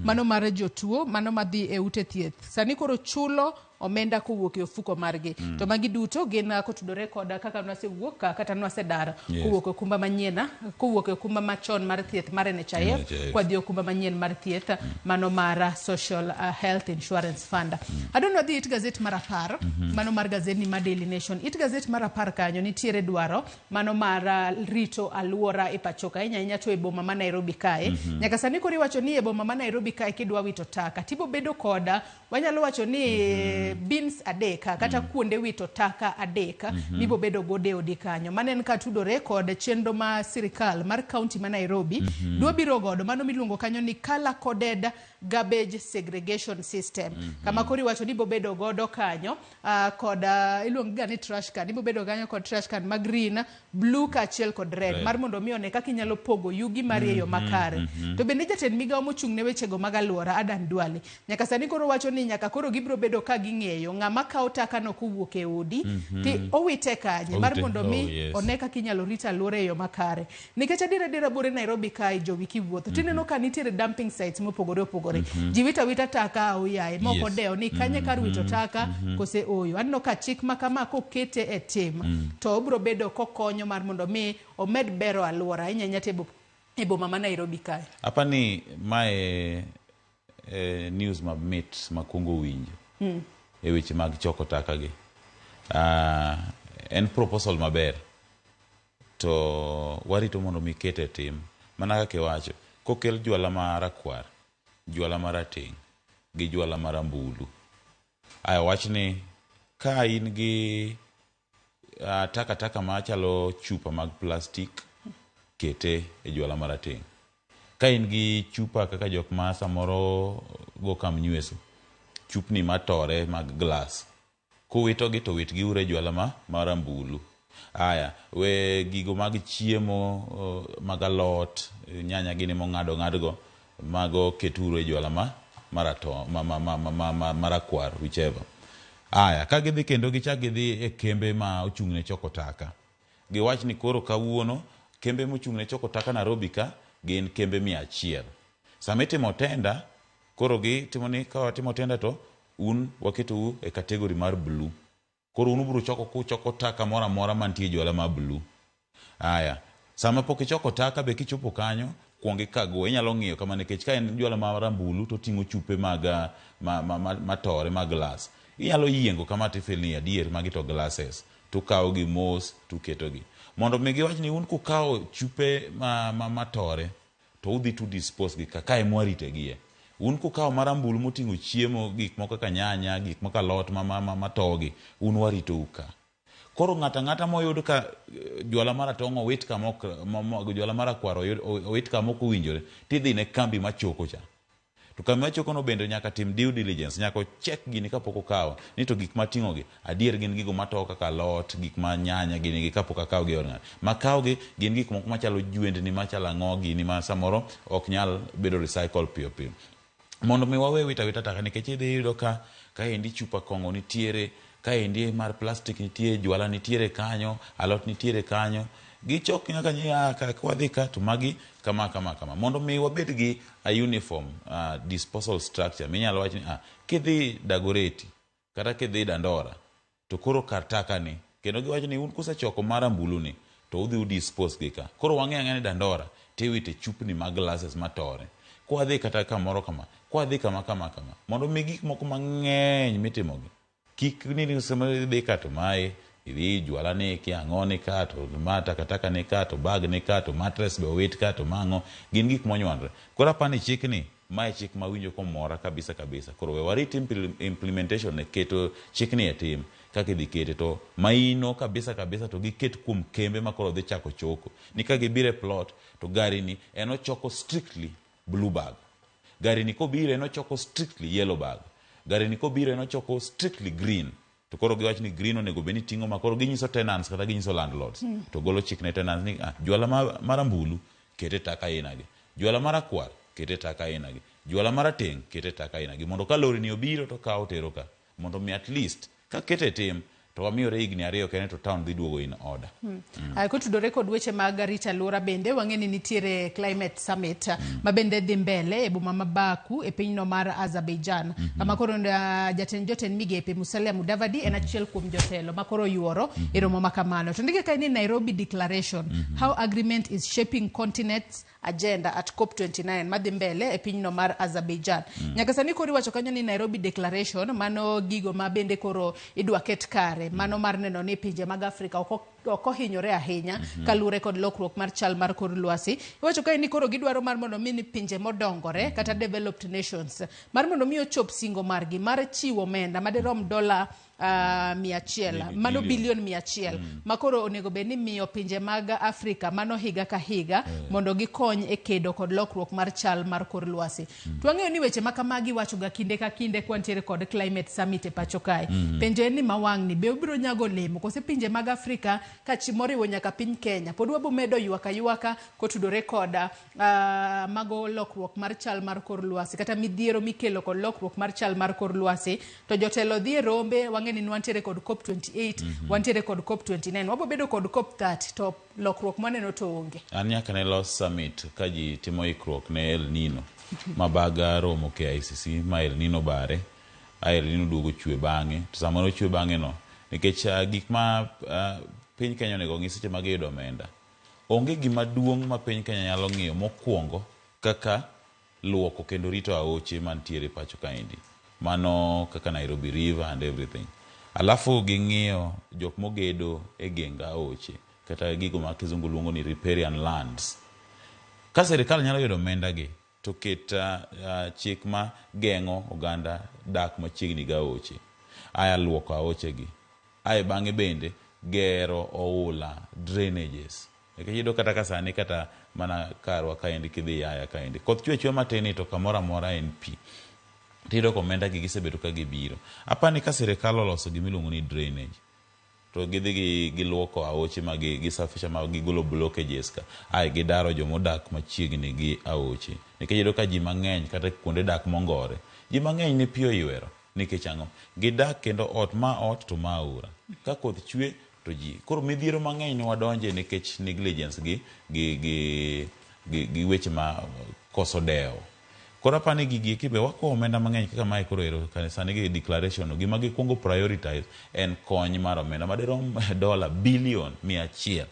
mano mar jotuo mano madhi e ute thieth sani koro chulo omenda kowuok e ofuko margi. To magi duto gin kotudore kod kaka nwasewuok kata nwasedar kowuok e okumba manyien, kowuok e okumba machon mar thieth mar NHIF, NHIF. kwadhi e okumba manyien mar thieth mano mar Social Health Insurance Fund. Adwa ni wadhi it gazet mar 10 mano mar gazetni mar Daily Nation. It gazet mar 10 kanyo nitiere dwaro mano mar rito aluora e pacho ka, ahinya ahinya to e boma ma Nairobi kae. Nyaka sani koro iwacho ni e boma ma Nairobi kae kidwa wito taka tibo bedo koda wanyalo wacho ni bins 3 kata kuonde wito taka 3 mibo bedo godo e odi kanyo. Mano en katudore kod chenro ma sirikal mar county ma Nairobi dwa biro godo mano miluongo kanyo ni color coded garbage segregation system. Kama koro iwacho ni bobedo godo kanyo kod iluongo ga ni trash can, ibo bedo kanyo kod trash can ma green, blue kaachiel kod red, Red. mar mondo mi one kaka inyalo pogo yugi mari e yo makare. To bende jatend migawo mochung' ne wechego mag aluora Adan Duale nyaka sani koro wacho ni nyaka koro gibiro bedo ka ging'eyo ng'ama kawo taka no kowuok e odi ti owite kanye mar Owite, mondo mi one kaka inyalo rit aluora e yo makare. Nikech adier adiera buore Nairobi kae jowi kiwuotho tineno ka nitiere dumping sites mopogore opogore. Ji wito awita taka aoyaye mok odewo ni kanye kar wito taka kose oyo. Aneno ka chik ma kama kokete e tim to obiro bedo kokonyo mar mondo mi omed bero aluora ahinya ahinya to e boma ma Nairobi kae. Apani mae news mamit makwongo winjo e weche mag choko taka gi. En proposal maber to warito mondo mi kete e tim. Mana kaka iwacho, kokel jwala ma rakwar, jwala marateng' gi jwala marambulu. Aya wach ni ka in gi takataka machalo chupa mag plastic, kete e jwala marateng'. Ka in gi chupa kaka jok ma samoro go kamnyweso, chupni matore mag glass, kuwitogi to witgi uru e jwala ma marambulu. Aya, we gigo mag chiemo mag alot, nyanya gini mong'ad ong'ad go, mago keturu e jwala ma maratong' ma, ma, ma, ma, ma, ma, marakwar, whichever. Aya, ka gidhi kendo gichak gidhi e kembe ma ochung' ne choko taka. Giwach ni koro kawuono kembe mochung' ne choko taka Nairobi ka gin kembe 100. Sama itimo tenda, koro gitimo ni ka watimo tenda to un waketou e category mar blue. Koro un ubiro choko kuchoko taka moro amora mantie e jwala mar blue. Aya, sama pok ichoko taka be kichopo kanyo, kuong ikague. Inyalo ng'iyo kama nikech ka en jwala ma rambulu to oting'o chupe mag matore mag glass. Inyalo yiengo kama tifeel ni adier magi to glasses. Tukawo gi mos tuketogi. Mondo mi giwach ni un kukawo chupe matore to udhi to dispose gi ka kae mwaritegie. Un kukawo marambulu moting'o chiemo, gik moko kaka nyanya, gik moko alot matogi, un waritou ka. Koro ng'ato ang'ata moyud ka jwala maratong' owit kama ok, jwala marakwar owit kama ok owinjore, tidhi ne kambi machoko cha. To kambi machoko no bende nyaka tim due diligence, nyaka ocheck gini kapok okawo, ni to gik mating'o gi, adier gin gigo matowo kaka alot, gik ma nyanya gini gi kapok akawo gi e od ng'ato. Makawo gi gin gik moko machalo jwendni, machalo ang'o gini ma samoro ok nyal bedo recycle piyo piyo. Mondo mi wawe wito awita taka nikech idhi yudo ka kaendi chupa kong'o nitiere, kaendi mar plastic nitie, jwala nitiere kanyo, alot nitiere kanyo. Gichok nyaka ka wadhi ka to magi kama kama kama. Mondo mi wabed gi a uniform disposal structure minyalo wach ni kidhi Dagoretti kata kidhi Dandora to koro kar taka ni kendo giwacho ni un kusechoko marambulu ni to udhi udispose gi ka. Koro wang'eyo ang'eya ni Dandora tiwite chupni mag glasses matore. Kwadhi kata kamoro kama, kwadhi kama kama kama. Mondo mi gik moko mang'eny mitimogi kik ni sama idhi ka to mae idhi jwala ni kia ang'o ni ka to ma takataka ni ka to bag ni ka to mattress be owit ka to mang'o gin gik monywandre. Koro apani chik ni Mae chik mawinjo komora kabisa kabisa. Koro we warit implementation ne keto chikni e tim kaka idhi kete to maino kabisa kabisa to giket kuom kembe ma koro dhi chako choko. Ni ka gibiro e plot to gari ni en ochoko strictly blue bag. Gari ni kobiro en ochoko strictly yellow bag. Gari ni kobiro en ochoko strictly green. To koro giwacho ni green onego bed ni ting'o ma koro ginyiso tenants kata ginyiso landlords. To golo chik ne tenants ni ah, jwala marambulu kete taka aina gi. Jwala marakwar kete taka aina gi. Jwala marateng' kete taka aina gi. Mondo ka lori ni obiro to kawo tero ka. Mondo mi at least ka kete tim to wamiyore higni ariyo kende to town dhi duogo in order. Kotudore kod weche mag rito alwora bende wang'e ni nitiere climate summit ma bende dhi mbele e boma ma Baku e pinyno mar Azerbaijan. Kama koro jatend jotend migepe Musalia Mudavadi en achiel kuom jotelo ma koro yuoro e romo ma kamano. To ndike kae ni Nairobi Declaration, how agreement is shaping continent's agenda at COP29 madhi mbele e pinyno mar Azerbaijan. Nyaka sani koro iwacho kanyo ni Nairobi Declaration mano gigo ma bende koro idwa ket kare mano mar neno ni pinje mag Afrika ok ohinyore ahinya kaluwore kod lokruok mar chal mar kor lwasi. Iwacho kae ni koro gidwaro mar mondo mi ni pinje modongore kata developed nations mar mondo mi ochop singo margi mar chiwo omenda madirom dola 100 mano bilion 100 ma koro onego bed ni miyo pinje mag Afrika mano higa ka higa mondo gikony e kedo kod lokruok mar chal mar kor lwasi. To wang'eyo ni weche ma kamagi iwacho ga kinde ka kinde kwantiere kod climate summit e pacho kae. Penjo en ni ma wang'ni be obiro nyago olemo kose pinje mag Afrika ka moriwo nyaka piny Kenya pod wabo medo ywak aywaka kotudore kod mago lokruok mar chal mar kor lwasi kata midhiero mikelo kod lokruok mar chal mar kor lwasi to jotelo dhi e rombe wang'e ni wantiere kod COP28 wantiere kod COP29 wabo bedo kod COP30 to lokruok maneno to onge. An nyaka ne los summit ka ji timo ikruok ne El Nino ma baga romo KICC ma El Nino bare a El Nino duogo chwe bang'e to sama nochwe bang'e no nikech gik ma piny Kenya onego ng'i seche ma giyudo omenda onge gima duong' ma piny Kenya nyalo ng'iyo mokwongo kaka luoko kendo rito aoche mantiere pacho kaendi mano kaka Nairobi River and everything alafu ging'iyo jok mogedo e geng aoche kata gigo ma kizungu luongo ni riparian lands ka sirikal nyalo yudo omenda gi to ket chik ma geng'o oganda dak machiegni gi aoche aya luoko aoche gi ae bang'e bende gero oula drainages nikech iyudo kata ka sani kata mana karwa kaendi kidhi Yaya kaendi koth chwe achweya matin to kamoro amora en pi tiyudo ka omenda gi gisebedo ka gibiro apani ka sirikal oloso gimiluongo ni drainage to gidhi giluoko aoche ma gisafisha ma gigolo blockages ka ae gidaro jomodak machiegni gi aoche nikech iyudo ka ji mang'eny kata kuonde dak mongore ji mang'eny ne pi oywero nikech ang'o gidak kendo ot ma ot to ma aora ka koth chwe to ji koro midhiero mang'eny ne wadonje nikech negligence gi weche ma koso dewo koro apani gigi eki be wakowo omenda mang'eny kaka mae koro ero sani gi declaration no gima gikwongo prioritize en kony mar omenda madirom dola bilion 100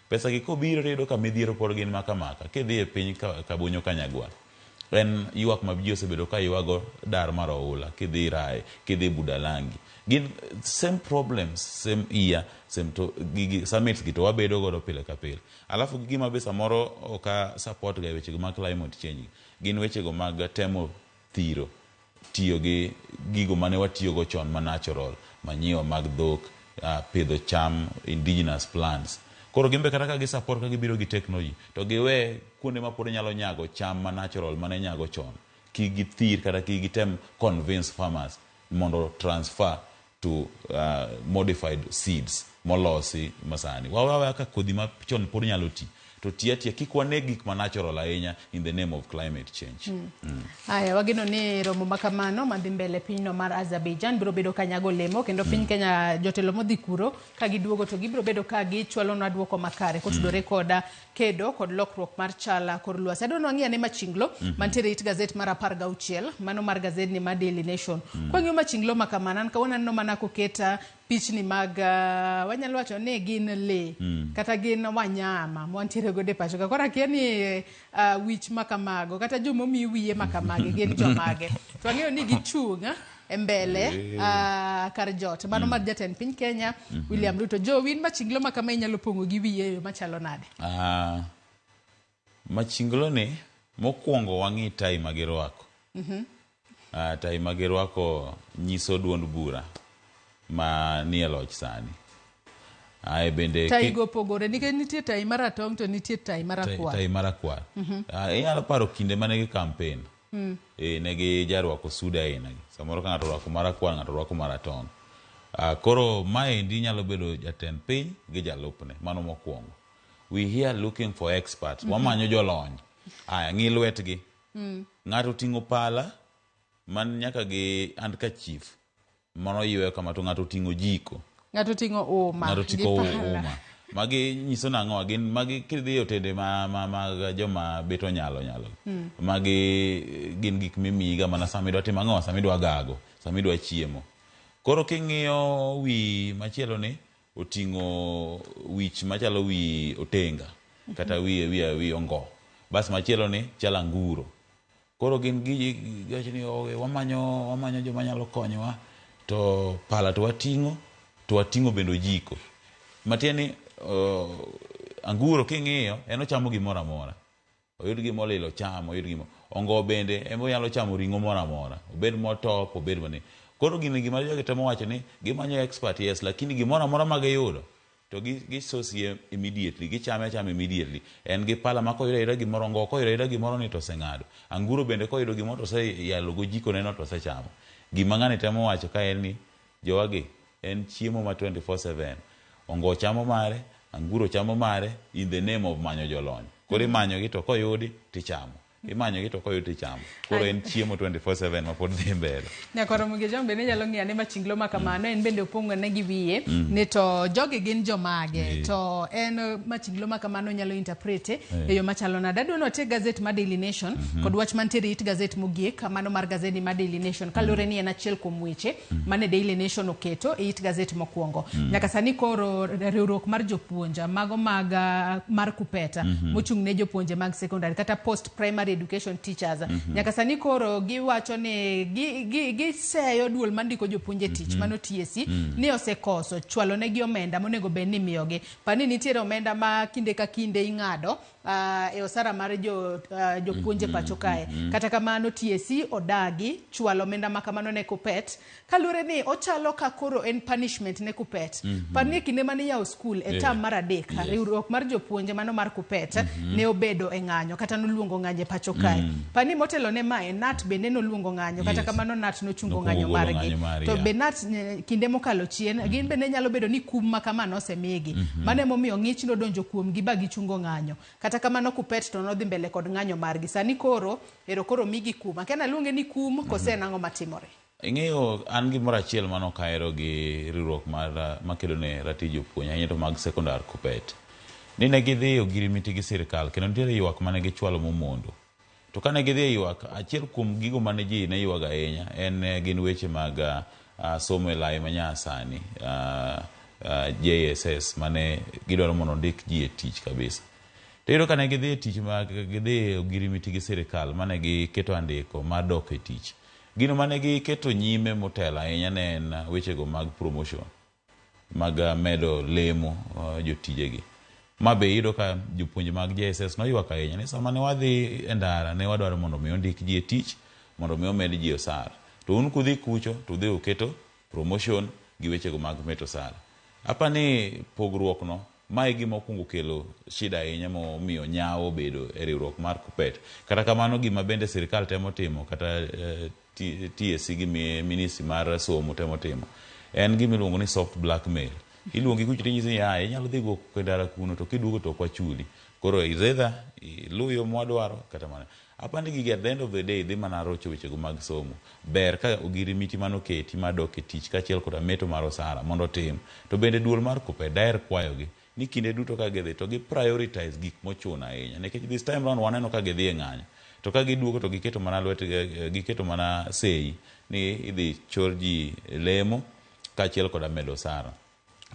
pesa gi kobiro tiyudo ka midhiero pod gin makamaka kidhi e piny Kabonyo Kanyagwal en ywak ma ji osebedo ka ywago dar mar oula kidhi Rae kidhi Budalangi gin same problems same year same to gigi summits gi to wabedo godo pile ka pile alafu gi gima be samoro ok a support ga e wechego mag climate change gin wechego mag temo thiro tiyo gi gigo mane watiyogo chon ma natural manyiwa mag dhok pidho cham indigenous plants koro gin be kata ka gi support ka gibiro gi technology to giwe kuonde ma pod nyalo nyago cham ma natural mane nyago chon kik githir kata kik gitem convince farmers mondo transfer to modified seeds molosi masani wawe aweya ka kodhi ma chon pod nyalo ti to ti atiya kik waneg gik ma natural ahinya in the name of climate change. Aya, wageno ni romo ma kamano madhi mbele pinyno mar Azerbaijan biro bedo ka nyago olemo kendo piny Kenya jotelo modhi kuro ka giduogo to gibiro bedo ka gichwalonwa duoko makare kotudore kod kedo kod lokruok mar chal kor lwasi. Adwa ni wang'i ane machinglo mantiere it gazet mar 16 mano mar gazedni mar Daily Nation. Kwang'iyo machinglo ma kamano an kawuono aneno mana koket pichni mag wanyalo wacho ni gin lee kata gin wanyama mwantiere godo e pacho ka. Koro akia ni wich ma kamago kata jomomi wiye ma kamagi gin jomage. To wang'eyo ni gichung' e mbele kar jot mano mar jatend piny Kenya William Ruto. Jo in machinglo ma kama inyalo pong'o gi wiye e yo machalo nade? Machinglo ni Mokwongo wang'i tai ma girwako. Tai ma girwako nyiso duond bura ma nie loch sani. Ae bende Tai go opogore nikech nitie tai maratong' to nitie tai marakwar. Tai marakwar. Inyalo paro kinde mane gi campaign. Ne gi jarwako sude aina gi. Samoro ka ng'ato orwako marakwar, ng'ato rwako maratong'. Koro maendi nyalo bedo jatend piny gi jalupne. Mano mokwongo. We here looking for experts. Wamanyo jolony. Aya, ng'i lwetgi. Ng'ato oting'o pala man nyaka gi handkerchief mano yweyo kama to ng'ato oting'o jiko. Ng'ato oting'o uma. Ng'ato gi oting'o pala. uma. Magi nyiso nang'o? Gin magi kidhi e otende ma mag joma bet onyalo nyalo. Magi gin gik mimiyiga mana sama idwa timo ang'o? Sama idwa gago, sama idwa chiemo. Koro king'iyo wi machielo ni oting'o wich machalo wi otenga kata wi ongo. Bas machielo ni chalo anguro. Koro gin giwacho ni wamanyo joma nyalo konyowa to pala to wating'o to wating'o bende ojiko. Matiende ni anguro king'iyo en ochamo gimoro amora. Oyud gima olilo ochamo, oyud gima ongo bende en onyalo chamo ring'o moro amora. Obed motop, obed mane. Koro gini gima jogi temo wacho ni gimanyo expert yes, lakini gimoro amora ma giyudo to gisosie immediately, gichame achama immediately. En gi pala ma koyudo ayuda gimoro, ongo koyudo ayuda gimoro ni to oseng'ado. Anguro bende koyudo gimoro to oseyalo go jiko neno to osechamo. Gima ng'ani temo wacho ka en ni jowagi en chiemo ma 24/7. Ongo chamo mare, anguro chamo mare in the name of manyo jolony. Koro imanyogi to koyudi tichamo. Imanyogi to koyudi tichamo. Koro en chiemo 24/7 ma pod dhi mbele. Nyakwar Omogi Ojwang' bende nyalo ng'iyo ane machinglo ma kamano, en bende opong'one gi wiye ni to jogi gin jomage to en machinglo ma kamano nyalo interpret e yo machalo nade. Adwa ni water gazet mar Daily Nation kod wach mantiere it gazet mogik mano mar gazedi mar Daily Nation kaluwore ni en achiel kuom weche mane Daily Nation oketo e it gazet mokwongo. Nyaka sani koro riwruok mar jopuonj mago mag mar Kupeta mochung' ne jopuonje mag secondary kata post primary education teachers. Nyaka sani koro giwacho ni giseyo duol mandiko jopuonj e tich mano TSC ni osekoso chwalo negi omenda monego bed ni imiyogi. Pani nitiere omenda ma kinde ka kinde ing'ado e osara mar jopuonj e pacho kae. Kata kamano TSC odagi chwalo omenda ma kamano ne Kupet kaluwore ni ochalo ka koro en punishment ne Kupet. Pani e kinde mane iyawo skul e term mar adek, riwruok mar jopuonje mano mar Kupet ne obedo e ng'anyo kata noluongo ng'anyo e pacho kae. Pani motelo ne mae NAT bende noluongo ng'anyo kata kamano NAT nochungo ng'anyo margi. To be NAT kinde mokalo chien gin bende nyalo bedo ni kum ma kama nosemigi. Mano emomiyo ng'ich nodonjo kuomgi ba gichungo ng'anyo. Kata kamano Kupet to nodhi mbele kod ng'anyo margi. Sani koro ero koro migi kum. Akia naluonge ni kum kose en ang'o matimore. Ing'eyo an gimoro achiel mane ok ahero gi riwruok mar makedo ne ratich jopuonj ahinya to mag sekondar Kupet. Ni ne gidhi ogirimiti gi sirikal kendo nitiere ywak mane gichwalo momondo. To kane gidhi e ywak, achiel kuom gigo mane ji ne ywago ahinya en gin weche mag somo e lai manyasani, JSS mane gidwaro mondo ondik ji e tich kabisa. To iyudo ka ne gidhi e tich ma gidhi ogirimiti gi sirikal mane giketo andiko mar dok e tich. Gino mane giketo nyime motelo ahinya ne en wechego mag promotion, mag medo lemo jotijegi. Ma be iyudo ka jopuonje mag JSS noywak ahinya ni sama ne wadhi e ndara ne wadwaro mondo mi ondik ji e tich mondo mi omed ji osara. To un kudhi kucho to udhi uketo promotion gi wechego mag medo osara. Apa ni pogruok no mae e gima okwongo kelo shida ahinya momiyo nyawo obedo e riwruok mar Kupet. Kata kamano gima bende sirikal temo timo kata TSC gi ministry mar somo temo timo en gima iluongo ni soft blackmail. Iluongi kucho tinyisi ni aya inyalo dhi go e ndara kuno to kiduogo to ok wachuli. Koro is either iluw yo mwadwaro kata mana. Apani gigi at the end of the day dhi mana rocho wechego mag somo. Ber ka ogirimiti manoketi mar dok e tich kaachiel koda meto mar osara mondo otim. To bende duol mar Kupet daher kwayogi ni kinde duto ka gidhi to gi prioritize gik mochuno ahinya. Nikech this time round waneno ka gidhi e ng'anyo. To ka giduogo to giketo mana lwet giketo mana sei ni idhi chor ji lemo kaachiel koda medo osara.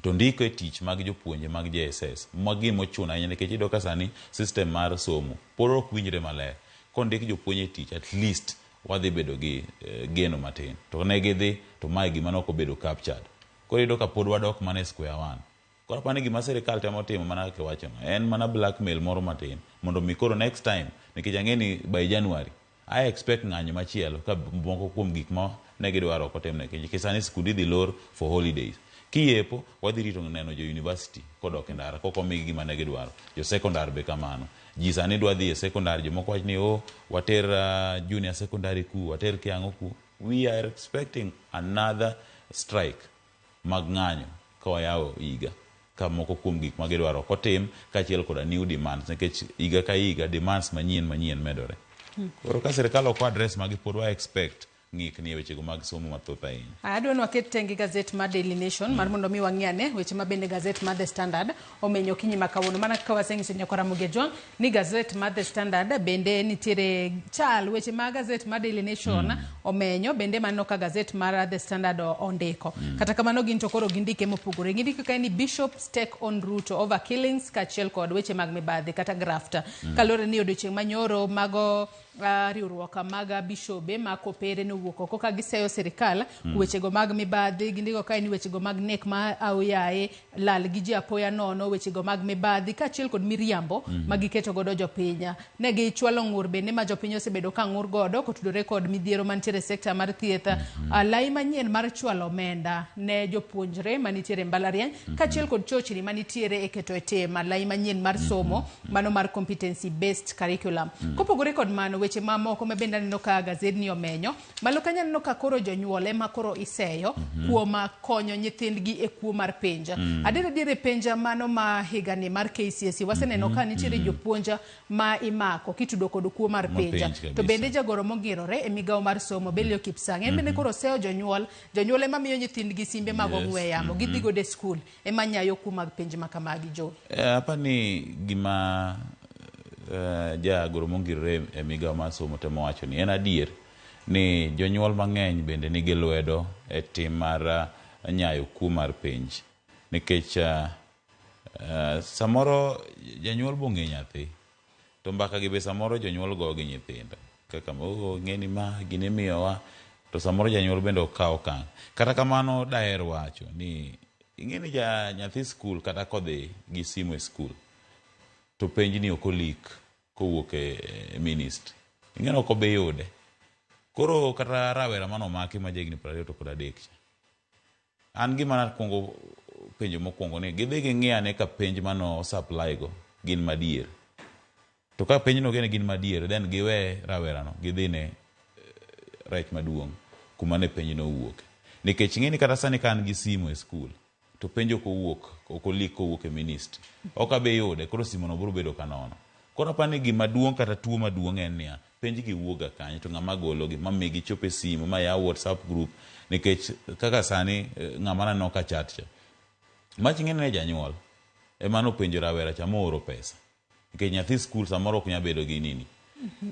To ndiko e tich mag jopuonje mag JSS ma gima ochuno ahinya nikech iyudo ka sani system mar somo pod ok winjre maler. Kondik jopuonj e tich at least wadhi bedo gi geno matin. To ne gidhi to mae gima nok obedo captured. Koro iyudo ka pod wadok mana e square one. Koro apani gima sirikal temo timo mana kaka iwachono en mana blackmail moro matin mondo mi koro next time Nikech ang'e ni by January, I expect ng'anyo machielo ka moko kuom gik ma ne gidwaro ok otimne. Nikech sani skunde idhi lor for holidays. Kiyepo, wadhi rito neno jo university kodok e ndara kok omigi gima ne gidwaro. Jo secondary be kamano. Ji sani dwa dhi e secondary, jomoko wacho ni oh, water junior secondary ku, water kiang'o ku. We are expecting another strike mag ng'anyo ka wayawo higa ka moko kuom gik ma gidwaro ok otim kaachiel koda new demands nikech higa ka higa demands manyien manyien medore. Koro ka sirikal ok address magi pod wa expect ng'ikni e wechego mag somo mathoth ahinya. Adwa ni waket tenge gazet mar Daily Nation mar mondo mi wang'i ane weche ma bende gazet mar The Standard omenyo okinyi ma kawuono. Mana kaka waseng'iso nyakwar Ramogi Ajwang' ni gazet mar The Standard bende nitiere chal weche ma gazet mar Daily Nation omenyo bende maneno ka gazet mar The Standard ondiko. Kata kamano gin to koro gindike mopogore. Gindiko kae ni Bishops take on Ruto over killings kaachiel kod weche mag mibadhi kata graft. Kaluwore ni odiochieng' manyoro mago riwruok mag bishobe ma kopere nowuok oko ka giseyo sirikal wechego mag mibadhi. Gindiko kae ni wechego mag nek ma aoyaye, lal gi ji apoya nono, wechego mag mibadhi kaachiel kod miriambo ma giketo godo jopiny. Ne gichwalo ng'ur bende ma jopiny osebedo ka ng'ur godo kotudore kod midhiero mantiere e sekta mar thieth. Lai manyien mar chwalo omenda ne jopuonjre manitiere e mbalariany kaachiel kod chochni manitiere e keto e tim lai manyien mar somo mano mar competency based curriculum. Kopogore kod mano, weche mamoko ma bende aneno ka gazedni omenyo malo kanyo, aneno ka koro jonyuol ema koro iseyo kuom konyo nyithindgi e kuo mar penj. Adier adier e penj mano ma higani mar KCSE waseneno ka nitiere jopuonj ma imako kitudo kod kuo mar Ma penj. penj To kabisa. bende jagoro mongirore e migawo mar somo Belio Kipsang en bende koro seyo jonyuol, jonyuol ema miyo nyithindgi simbe mag ong'we yamo, gidhi godo e skul ema nyayo kuo mag penj ma kamagi jo. Apa ni gima jagoro mongirore e migawo mar somo temo wacho ni en adier ni jonyuol mang'eny bende nigi lwedo e tim mar nyayo kuo mar penj nikech samoro janyuol bong'e nyathi to mbaka gi be samoro jonyuol go gi nyithindo kaka oh, ng'eni ma gini miyowa to samoro janyuol bende ok kaw okang'. Kata kamano daher wacho ni ing'e ni ja nyathi skul kata kodhi gi simu e skul to penj ni ok olik kowuok e ministry, ing'e ni ok obi yude. Koro kata rawera manomaki ma jahigni 23 cha, an gima nakwongo penjo mokwongo ni gidhi ging'i ane ka penj mano supply go gin madier. To ka penj no gin madier, then giwe rawera no gidhi ne rech maduong' kuma ne penj no owuoke. Nikech ing'e ni kata sani ka an gi simu e skul to penj ok owuok, ok olik kowuok e ministry, ok abi yude, koro simu no biro bedo ka nono. Koro aparo ni gima duong' kata tuo maduong' en niya, penj gi wuok ga kanye to ng'ama gologi ma mi gichop e simu ma yaw WhatsApp group nikech kaka sani ng'ama naneno ka chat cha mach ing'e ni janyuol ema nopenjo rawera cha mooro pesa nikech nyathi skul samoro ok nyal bedo gi nini.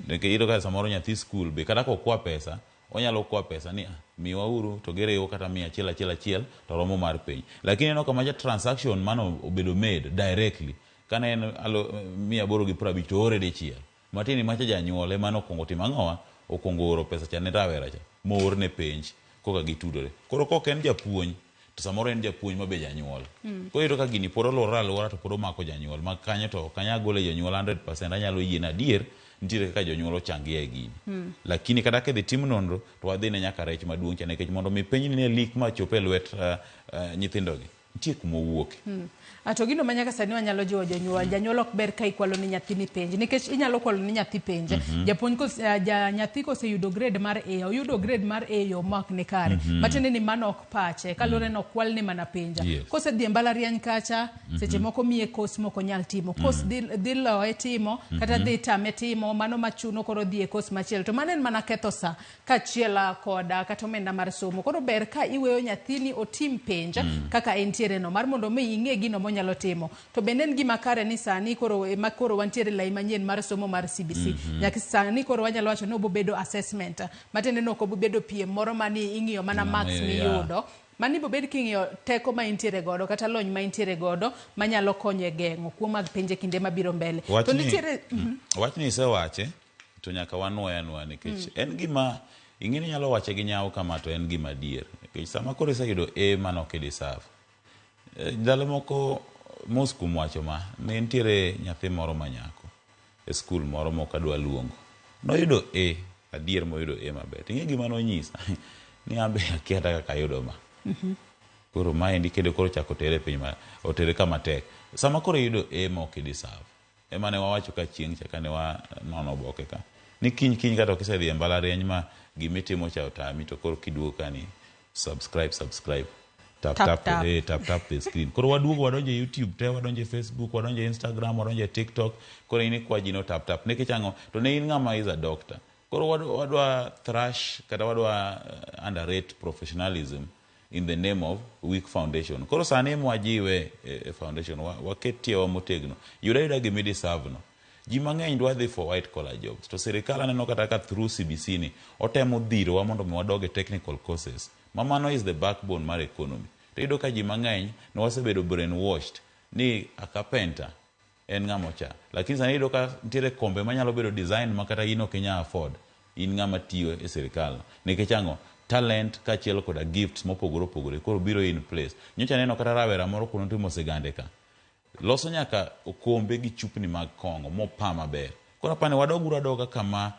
Nikech iyudo ka samoro nyathi skul be kata kokwa pesa onyalo kwa pesa ni ah, miwa uru to giriwo kata mia achiel achiel achiel to romo mar penj. Lakini ineno kama transaction mano obedo made directly kane en 850 to oore dichiel. Matiende ni macha janyuol ema nokwongo timo ang'owa, okwongo oro pesa cha ne rawera cha moorne penj koka gitudore. Koro kok en japuonj to samoro en japuonj ma be janyuol. Koro iyudo ka gini pod oluorore aluora to pod omako janyuol ma kanyo to ok anyal golo e jonyuol 100% anyalo yie ni adier nitiere kaka jonyuol ochangia e gini. Lakini kata kidhi tim nonro to wadhi ne nyaka rech maduong' cha nikech mondo mi penj ni ne lik ma chop e lwet nyithindogi nitie kuma owuoke. To gino ma nyaka sani wanyalo jiwo jonyuol, janyuol ok ber ka ikwalo ni nyathini penj nikech inyalo kwalo ni nyathi penj. Japuonj kos, ja nyathi koseyudo grade mar A, oyudo grade mar A e yo ma ok ni kare. Matiende ni mano ok pache, kaluwore ni okwalne mana penj. Kosedhi e mbalariany kacha, seche moko miye course mok onyal timo. Course dhi loye timo kata dhi tame timo, mano machuno koro dhi e course machielo. To mano en mana ketho sa kaachiel kod kata omenda mar somo. Koro ber ka iweyo nyathini otim penj kaka entiere no mar mondo mi ing'e gino monyalo timo. To bende en gima kare ni sani koro ma koro wantiere lai manyien mar somo mar CBC. Nyaka sani koro wanyalo wacho ni obobedo assessment. Matiende ni ok obobedo piem moro mani ing'iyo mana marks miyudo. Mani bobed king'iyo teko ma intiere godo kata lony ma intiere godo manyalo konyo e geng'o kuo mag penj e kinde mabiro mbele. To nitiere Wachni isewache to nyaka wanuoye anuoya nikech en gima ing'e ni inyalo wache gi nyawo kama to en gima adier nikech sama koro iseyudo A mano ok i-deserve. Ndalo moko mos kuom wacho ma ne nitiere nyathi moro ma nyako. e skul moro ma ok adwa luongo. Noyudo A, adier moyudo A maber. Ting'e gima nonyisa ni an be akia kata kaka ayudo ma. Koro maendi kendo koro chako tere e piny ma otere kama tek. Sama koro iyudo A ma ok i-deserve, ema ne wawacho ka chieng' cha kane wanono oboke ka, ni kiny kiny kata ok isedhi e mbalariany ma gimitimo cha otami to koro kiduogo ka ni subscribe subscribe tap Tap, tap, tap. Tap tap the screen. Koro waduogo wadonjo e YouTube te, wadonjo e Facebook, wadonjo e Instagram, wadonjo e TikTok. Koro in ikwa ji no tap tap. Nikech ang'o? To ne in ng'ama is a doctor. Koro wadwa thrash kata wadwa underrate professionalism in the name of weak foundation. Koro sani ema wajiwe e foundation, waket tiewa motegno. Yud ayuda gima i-deserve no. Ji mang'eny dwa dhi for white collar jobs. To sirikal aneno kata ka through CBC ni otemo dhirowa mondo mi wadog e technical courses. Ma mano is the backbone mar economy. To iyudo ka ji mang'eny ne wasebedo brainwashed ni a carpenter en ng'ama ocha. Lakini sani iyudo ka nitiere kombe manyalo bedo design ma kata in ok inyal afford. In ng'ama tiyo e sirikal. Nikech ang'o? Talent kaachiel koda gifts mopogore opogore koro biro in place. Nyocha aneno kata rawera moro kuno timo sigande ka. Loso nyaka okombe gi chupni mag kong'o mopa maber. Koro apani wadog uru adoga kama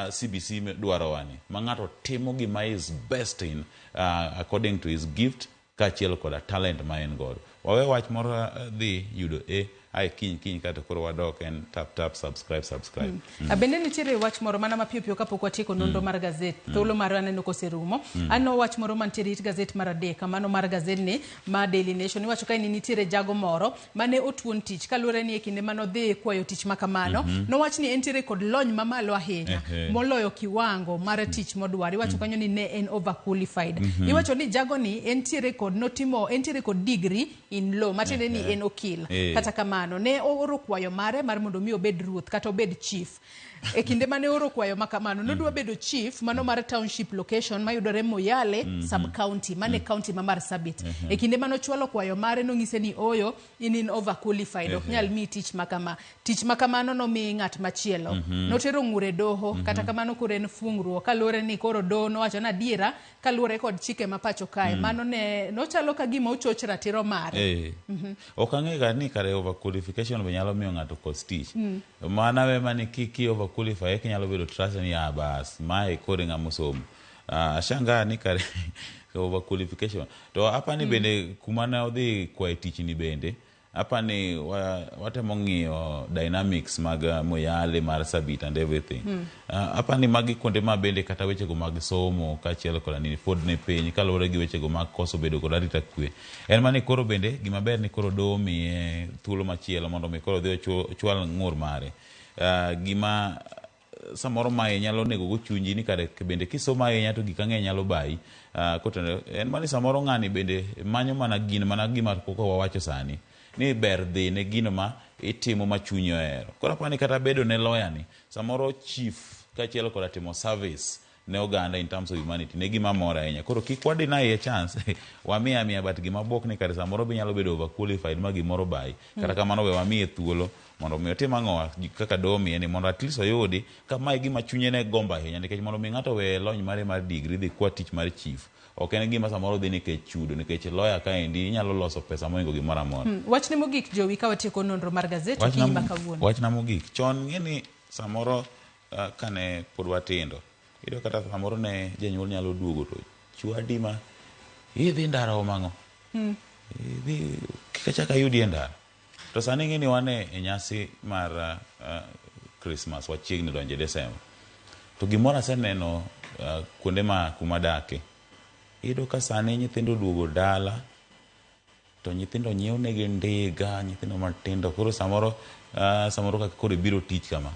CBC dwarowa ni. Ma ng'ato timo gima is best in according to his gift kaachiel koda talent ma en godo. Wawe wach moro dhi yudo A ae kiny kiny kato koro wadok en tap tap subscribe subscribe. Bende nitiere wach moro mana mapiyo piyo kapok watieko nonro mar gazet. Thuolo marwa aneno koserumo. Aneno wach moro mantiere it gazet mar adek, mano mar gazetni ma Daily Nation. Iwacho kae ni nitiere jago moro mane otuon tich kaluwore ni e kinde mane odhi kwayo tich ma kamano, nowach ni entiere kod lony mamalo ahinya moloyo kiwango mar tich modwaro. Iwacho kanyo ni ne en overqualified. Iwacho ni jagoni entiere kod notimo entiere kod degree in law, matiende ni en okil. Kata kamano, ne ooro kwayo mare mar mondo mi obed ruoth kata obed chief. E kinde mane ooro kwayo ma kamano, nodwa bedo chief mano mar township location mayudore Moyale sub county, mane county ma Marsabit. E kinde mane ochwalo kwayo mare nong'ise ni oyo, in in overqualified, ok nyal miyi tich ma kama. Tich ma kamano nomi ng'at machielo. Notero ng'ur e doho, kata kamano koro en fungruok kaluwore ni koro doho nowacho ni adiera kaluwore kod chike ma pacho kae. Mano ne nochalo ka gima ochoch ratiro mare. Ok ang'e ga ni kare overqualification be nyalo miyo ng'ato kos tich. Mana we mani ki overqualify eka inyalo bedo trust ni ah bas mae koro e ng'ama osomo. Ashangaa ni kare overqualification. To apani bende kuma ne odhi kwaye tich ni bende apani watemo ng'iyo dynamics mag Moyale mar Sabit and everything. Apani magi kuonde ma bende kata wechego mag somo kaachiel koda nini pod ni piny kaluwore gi wechego mag koso bedo kod arita kwe. En mana ni koro bende gima ber ni koro doho miye thuolo machielo mondo mi koro odhi ochwal ng'ur mare. Gima samoro mae nyalo nego go chunyi ni kare bende kisomo ahinya to gik ang'eny nyalo bayi. Kotenore en mana ni samoro ng'ani bende manyo mana gin mana gima koko wawacho sani ni ber dhi ne gino ma itimo ma chunyi ohero. Koro apani kata bedo ne lawyer ni samoro chief kaachiel koda timo service ne oganda in terms of humanity ne gima mora ahinya. Koro kik wa deny a chance wamiye amiya but gima buok ni kare samoro be inyalo bedo overqualified ma gimoro bayi. Kata kamano we wamiye thuolo mondo mi otim ang'o kaka doho omiye ni mondo at least oyudi ka mae gima chunye ne gombo ahinya nikech mondo mi ng'ato owe lony mare mar degree dhi kwa tich mar chief ok en gima samoro dhi nikech chudo nikech lawyer kaendi inyalo loso pesa mohingo gimoro amora. Wachni mogik Jowi ka watieko nonro mar gazet okinyi ma kawuono. Wachna mogik chon ng'e ni samoro kane pod watindo iyudo kata samoro ne janyuol nyalo duogo to chwadi ma idhi ndara omo ang'o? Idhi kik achak ayudi e ndara. To sani ing'e ni wan e nyasi mar Christmas wachiegni donjo e December. To gimoro aseneno kuonde ma kuma adake. Iyudo ka sani nyithindo oduogo dala to nyithindo nyiewo negi ndiga, nyithindo matindo. Koro samoro samoro kaka koro ibiro tich kama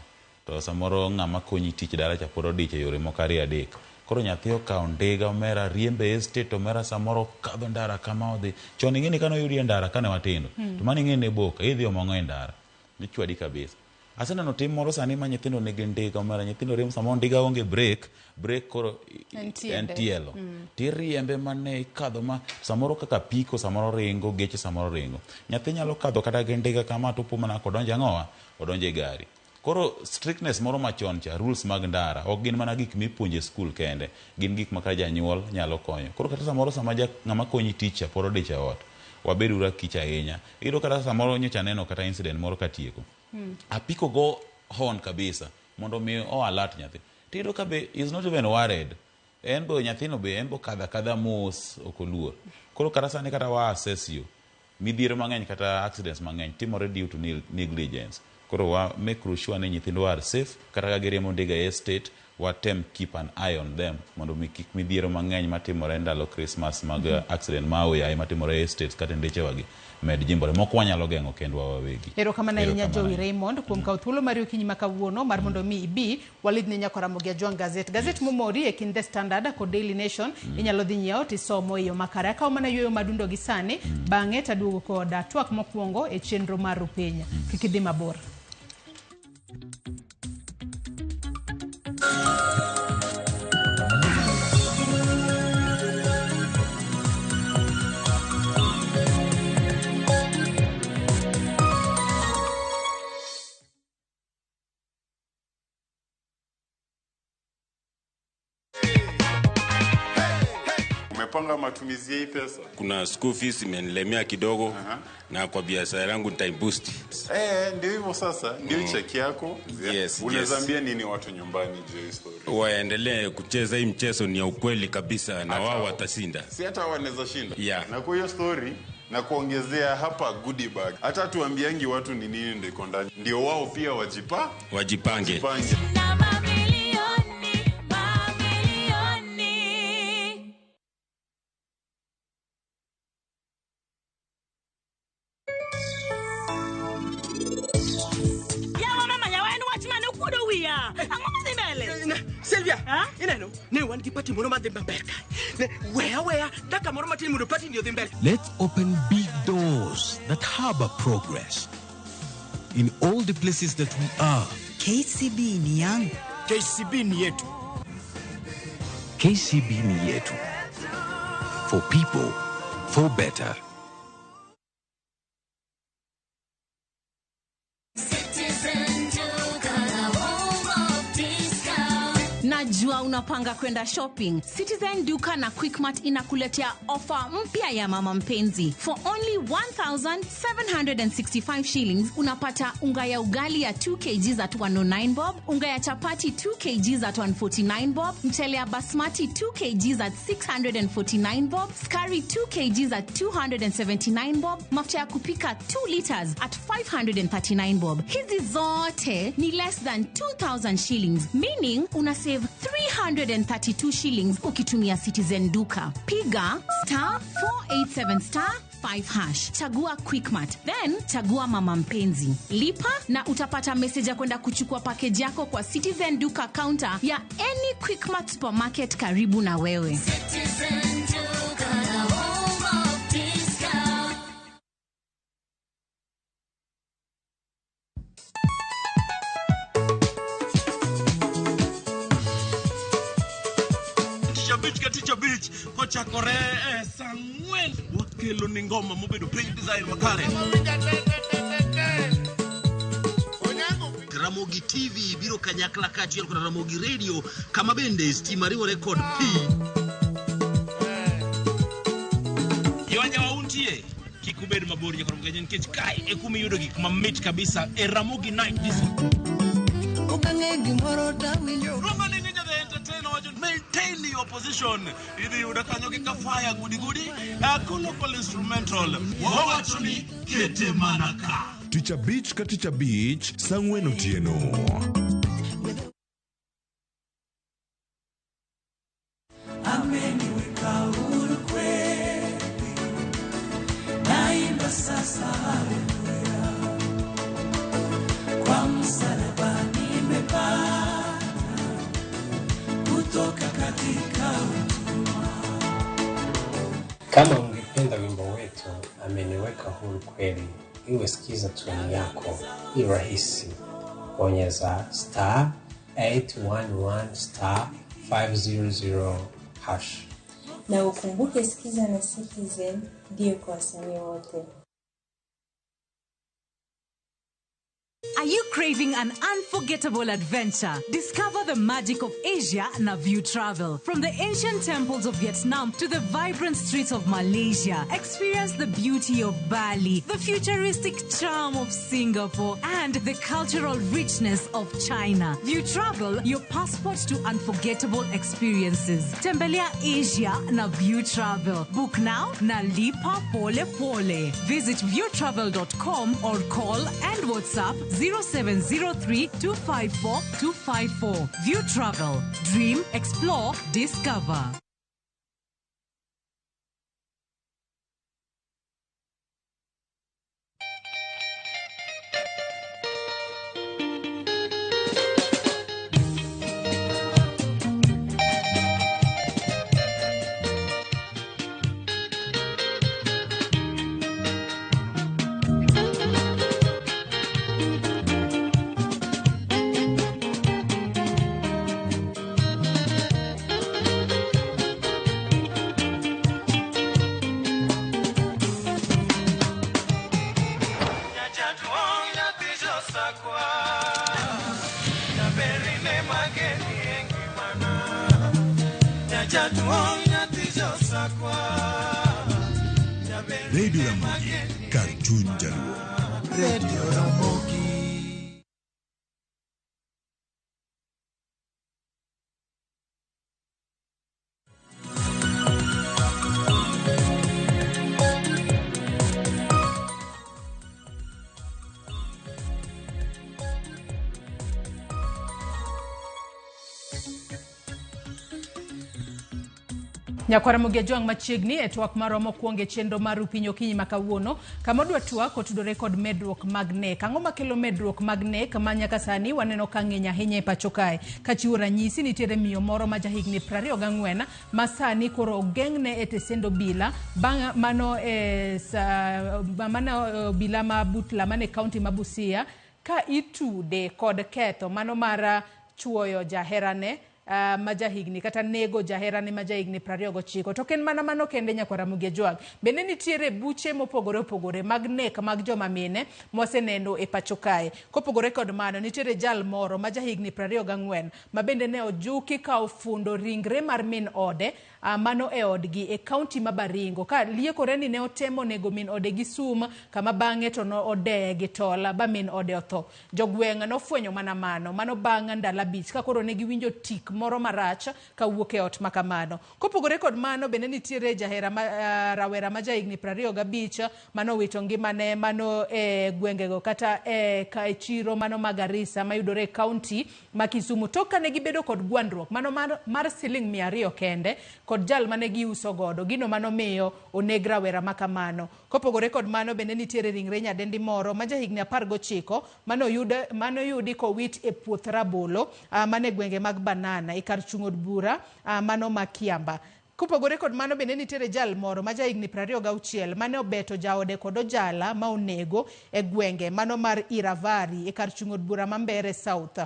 to samoro ng'ama konyi tich dala cha pod odich e yore moko ariyo adek. Koro nyathi okawo ndiga omera riembe e estate omera samoro kadho ndara kama odhi. Chon ing'e ni kane oyudi e ndara kane watindo to mano ing'e ni ne boka idhi omo ang'o e ndara. Ichwadi kabisa. Aseneno tim moro sani ma nyithindo nigi ndiga omera nyithindo riembo samoro ndiga onge brake, brake koro en tielo. Tiriembe mane ikadho ma samoro kaka apiko samoro ringo, geche samoro ringo. Nyathi nyalo kadho kata gi ndiga kama to opo mana kodonjo ang'owa? Odonjo e gari. Koro strictness moro machon cha, rules mag ndara, ok gin mana gik mipuonjo e skul kende, gin gik ma kata janyuol nyalo konyo. Koro kata samoro sama ng'ama konyi tich cha pod odich e ot, wabed uru akich ahinya. Iyudo kata samoro nyocha aneno kata incident moro katieko. Apiko go horn kabisa mondo mi o alert nyathi. Tiyudo ka be is not even worried. En be nyathino be en be okadho akadha mos ok oluor. Koro kata sani kata wa assess yo, midhiero mang'eny kata accidents mang'eny timore due to negligence. Koro wa make sure ni nyithindwa are safe kata ka giriembo ndiga e estate watem keep an eye on them mondo mi kik midhiero mang'eny matimore ndalo Christmas mag accident ma aoyaye matimore e estates kata e ndechewagi med jimbore. Moko wanyalo geng'o kendwa wawegi. Erokamano ahinya Erokamano Jowi ahinya. Raymond kuom kawo thuolo mari okinyi ma kawuono mar mondo mi ibi walidhne nyako Ramogi Ajwang' Gazette. Gazette momori e kind The Standard kod Daily Nation inyalo dhi nyiewo tisomo e yo makare. Akawo mana yueyo madundo gi sani bang'e taduogo kod twak mokwongo e chenro mar Rupiny. Kik idhi mabor. Umepanga matumizi ya hii pesa? Kuna school fees imenilemea kidogo na kwa biashara yangu nitaiboost. Ndio hivyo sasa, ndio cheki yako. Yes, Unaweza yes. ambia nini watu nyumbani juu ya hii story? Waendelee kucheza hii mchezo, ni ya ukweli kabisa na Hata wao watashinda. Si hata wanaweza shinda. Yeah. Na kwa hiyo story na kuongezea hapa goodie bag. Hata tuambiangi watu ni nini ndio iko ndani. Ndio wao pia Wajipange. wajipange. Na mamilioni, mamilioni. Yawa mama yawa en wach mane okuodo wiya. Ang'o madhi mbele? Sylvia, ineno, ne wan gi party moro madhi maber ka. Ne, weya weya, dakika moro matin mondo party ni odhi mbele. Let's open big doors that harbor progress in all the places that we are. KCB ni yangu. KCB ni yetu. KCB ni yetu. For people, for better. Citizen Duka, the home of discount. Najua unapanga kwenda shopping. Citizen Duka na Quickmart inakuletea ofa mpya ya mama mpenzi. For only 1765 shillings unapata unga ya ugali ya 2 kg at 109 bob, unga ya chapati 2 kg at 149 bob, mchele ya basmati 2 kg at 649 bob, skari 2 kg at 279 bob, mafuta ya kupika 2 liters at 539 bob. Hizi zote ni less than 2000 shillings, meaning una save 332 shillings ukitumia Citizen Duka. Piga star 487 star 5 hash, chagua Quickmart, then chagua mama mpenzi, lipa na utapata message ya kwenda kuchukua package yako kwa Citizen Duka counter ya any Quickmart supermarket karibu na wewe. Citizen Duka, the home of discount. Tich abich ka tich abich kochakore e saa ang'wen wakelo ni ngoma mobedo piny design makare. Ramogi TV biro kanyakla kaachiel kod Ramogi Radio kama bende stima riwore kod pi. Yawa untie kik ubed mabor nyaka Ramogi nikech kae e kuma iyudo gik mamit kabisa e Ramogi Night Disco. Okang'e gimoro tawinjo. Luongo ni Ninja the Entertainer wacho maintain your position. Idhi yudo kanyo gi kafaya gudi gudi, local instrumental. Wawacho ni kete mana ka. Tich abich ka tich abich saa ang'wen otieno. Ameniweka huru kweli, naimba sasa haleluya, kwa msalaba nimepata kutoka katika utumwa. Kama ungependa wimbo wetu ameniweka huru kweli, iwe sikiza tuni yako, ni rahisi. Bonyeza star 811 star 500 hash. Na ukumbuke Sikiza na Citizen ndio kwa wasanii wote. Are you craving an unforgettable adventure? Discover the magic of Asia na View Travel. From the ancient temples of Vietnam to the vibrant streets of Malaysia, experience the beauty of Bali, the futuristic charm of Singapore, and the cultural richness of China. View Travel, your passport to unforgettable experiences. Tembelea Asia na View Travel. Book now na lipa pole pole. Visit viewtravel.com or call and WhatsApp 0703 254 254. View Travel. Dream, explore, discover. Radio Ramogi, kar chuny Jaluo. Radio Ramogi. Nyakwara Ramogi Ajwang' machiegni e twak marwa mokwongo e chenro mar Upinyo Okinyi ma kawuono, kama odwa twak otudore kod medruok mag nek. Ang'o makelo medruok mag nek ma nyaka sani waneno ka ng'eny ahinya e pacho kae? Kachiwo ranyisi, nitiere miyo moro ma jahigni 24 ma sani koro ogeng'ne e tesend obila bang' mano e mano obila ma Butla mane kaunti ma Busia ka itude kod ketho mano mar chuoyo jaherane ma jahigni kata nego jaherane ma jahigni 29. To ok en mana mano kende nyakwara Ramogi Ajwang', bende nitiere buche mopogore opogore mag nek mag joma mine mwaseneno e pacho kae. Kopogore kod mano, nitiere jal moro ma jahigni 24 ma bende ne ojuki ka ofundo ringre mar min ode mano e odgi e kaunti ma Baringo, ka liekore ni ne otemo nego min ode gi sum, kama bang'e to no odeye gi tol ba min ode otho. Jogweng' nofwenyo mana mano bang' ndalo 5 ka koro ne giwinjo tik moro marach kawuok e ot makamano. Kopogore kod mano, bende nitiere jahera ma, rawera ma jahigni 25 manowito ngimane mano e gwengego kata e chiro mano ma Garissa mayudore e kaunti ma Kisumu, tok kane gibedo kod gwandruok mano mar siling 200 kende kod jal mane giuso godo, gino manomiyo oneg rawera makamano. Kopogore kod mano, bende nitiere ringre nyadendi moro ma jahigni 19 manoyudi kowit e puoth rabolo mane gwenge mag Banana e kar chung' od bura mano ma Kiamba. Kopogore kod mano, bende nitiere jal moro ma jahigni 26 mane obeto jaode kod ojala ma onego e gwenge mano mar Iravari e kar chung' od bura ma Mbeere South.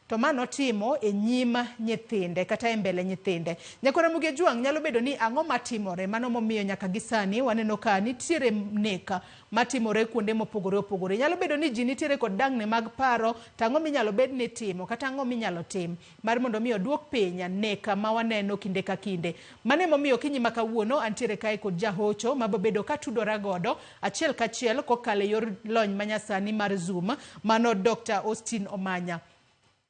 To mano timo e nyim nyithinde kata e mbele nyithinde. Nyakwara Ramogi Ajwang', nyalo bedo ni ang'o matimore mano momiyo nyaka gi sani waneno ka nitiere nek matimore kuonde mopogore opogore. Nyalo bedo ni ji nitiere kod dang'ni mag paro, to ang'o minyalo bed ni timo kata ang'o minyalo tim mar mondo mi oduok piny nek ma waneno kinde ka kinde. Mano emomiyo okinyi ma kawuono antiere kae kod jahocho mabobedo katudora godo achiel kachiel kokalo e yor lony manyasani mar Zoom, mano Dr. Austin Omanya.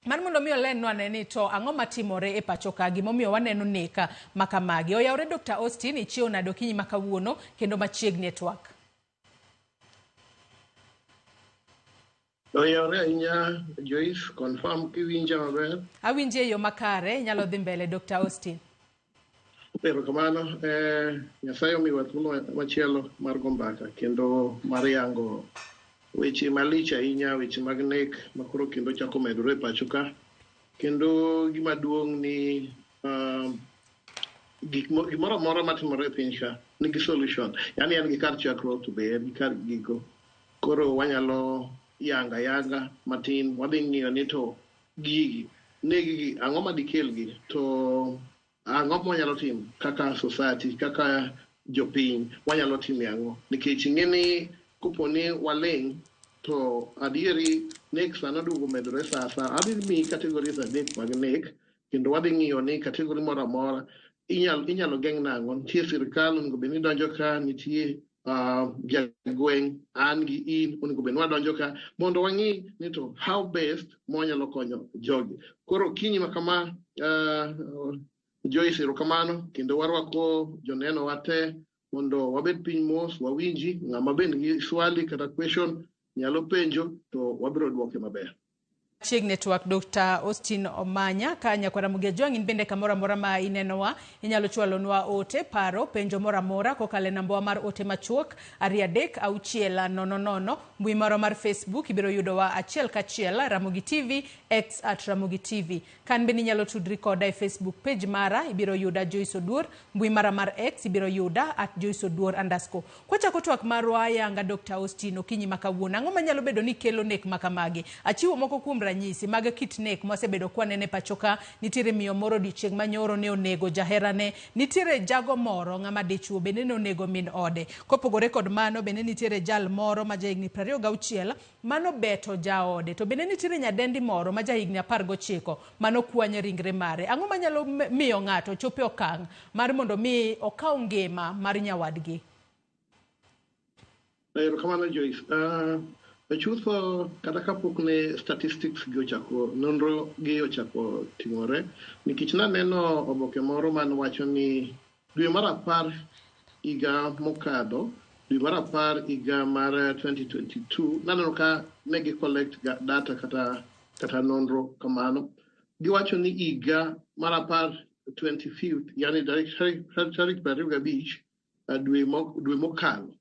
Mar mondo mi olenwa ane ni to ang'o matimore e pacho ka, gimomiyo waneno nek makamagi. Oyawore Dr. Austin, ichiew nade okinyi ma kawuono kendo machiegni e twak? Oyawore ahinya Joyce, confirm kiwinja maber. Awinji e yo makare, inyalo dhi mbele Dr. Austin. Erokamano. Nyasaye omiwa thuolo machielo mar go mbaka kendo mar yango weche malich ahinya, weche mag nek makoro kendo chako medore e pacho ka. Kendo gima duong' ni gimoro amora matimore e piny ka nigi solution. Yani en gi kar chakruok to be en gi kar giko. Koro wanyalo yanga yanga matin, wadhi ng'iyo ni to gigi negigi ang'o madikelgi, to ang'o mwanyalo timo kaka society, kaka jopiny, wanyalo timo ang'o? Nikech ing'e ni kopo ni waling' To adieri nek sani oduogo medore sa asaya. Adhi miyi categories adek mag nek kendo wadhi ng'iyo ni category moro amora inyalo geng' nang'o. Nitie sirikal onego bed ni donjo ka, nitie jagweng' an gi in onego bed ni wadonjo ka mondo wang'i ni to how best mwanyalo konyo jogi. Koro okinyi ma kama Joyce erokamano kendo warwako joneno wa te mondo wabed piny mos wawinji ng'ama be nigi swali kata question nyalo penjo to wabiro duoke maber. Chiegni twak Dr. Austin Omanya ka nyakwar Ramogi Ajwang' in bende kamoro amora ma inenowa inyalo chwalonwa ote paro penjo moro amora kokalo e nambawa mar ote machuok 2 3 6 0 0 mbui marwa mar Facebook ibiro yudowa achiel kachiel Ramogi TV X at Ramogi TV kan bende inyalo tudri koda e Facebook page mara ibiro yuda Joyce Oduor mbui mara mar X ibiro yuda at Joyce Oduor underscore. Kwachako twak marwa yanga Dr. Austin okinyi ma kawuono ang'o manyalo bedo ni kelo nek makamagi? Achiwo moko kuom ranyisi mag kit nek mwasebedo kwanene pacho ka. Nitiere miyo moro odiochieng' manyoro ne onego jaherane, nitiere jago moro ng'ama dichuo bende ne onego min ode. Kopogore kod mano bende nitiere jal moro ma jahigni 26 mano beto jaode, to bende nitiere nyadendi moro ma jahigni 19 mano kwanyo ringre mare. Ang'o manyalo miyo ng'ato chope okang' mar mondo mi okaw ngima mar nyawadgi? Erokamano Joyce. Chutho kata kapok ne statistics gi ochako nonro gi ochako timore, nikech naneno oboke moro man wacho ni dwe mar 10 higa mokadho, dwe mar 10 higa mar 2022, naneno ka ne gi collect data kata nonro kamano. Giwacho ni higa mar 10 25th, yani tarik 25 dwe mokalo,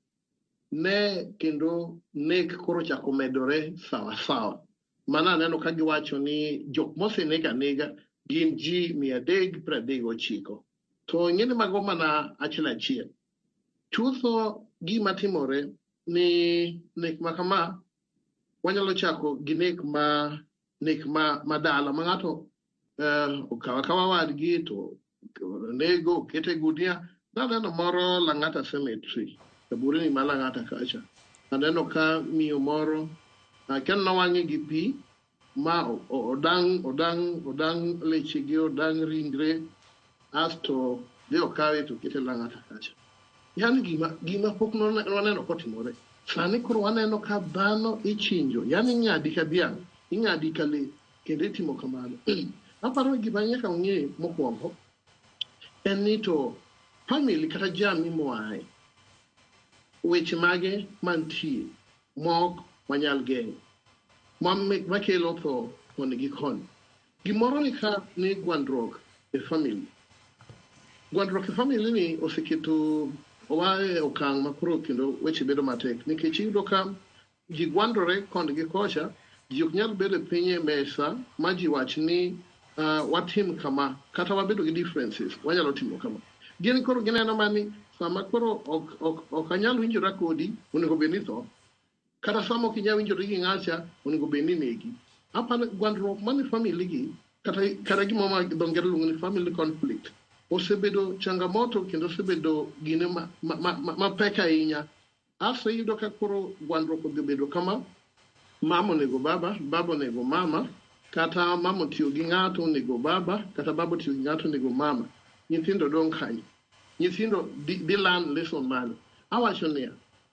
ne kendo nek koro chako medore sawa sawa. Mana aneno ka giwacho ni jok moseneg anega gin ji 339. To ing'eni mago mana achiel achiel. Chutho gima timore ni nek ma kama wanyalo chako gi nek ma dala ma ng'ato okawo akawa wadgi to nego okete gunia. Naneno moro Lang'ata Cemetery, kaburini ma Lang'ata kacha. Aneno ka miyo moro akia nowang'e gi pi ma odang' lechege, odang' ringre, asto dhi okawe to okete Lang'ata kacha. Yani gima pok waneno kotimore. Sani koro waneno ka dhano ichinjo, yani ing'adi ka dhiang', ing'adi ka le, kendo itimo kamano. Aparo gima nyaka ung'e mokwongo en ni to family kata jamii moaye, weche mage mantie mok wanyal geng'o makelo tho koni gi koni. Gimoro ni ka ni gwandruok e family. Gwandruok e family ni oseketo wa e okang' makoro kendo weche bedo matek nikech iyudo ka ji gwandore koni gi kocha, ji ok nyal bedo piny e mesa ma ji wach ni watim kama kata wabedo gi differences wanyalo timo kama. Gin koro gineno mani sama koro ok anyal winjora kodi onego bed ni tho, kata sama ok inyal winjori gi ng'acha onego bed ni negi. Aparo gwandruok mane family gi kata gima ma dho ngere luongo ni family conflict osebedo changamoto kendo osebedo gine mapek ahinya. Asto iyudo ka koro gwandruok odhi obedo kama, mama onego baba, baba onego mama, kata mama otiyo gi ng'ato onego baba, kata baba otiyo gi ng'ato onego mama. Nyithindo dong' kanyo. Nyithindo dhi learn lesson mane. Awacho niya,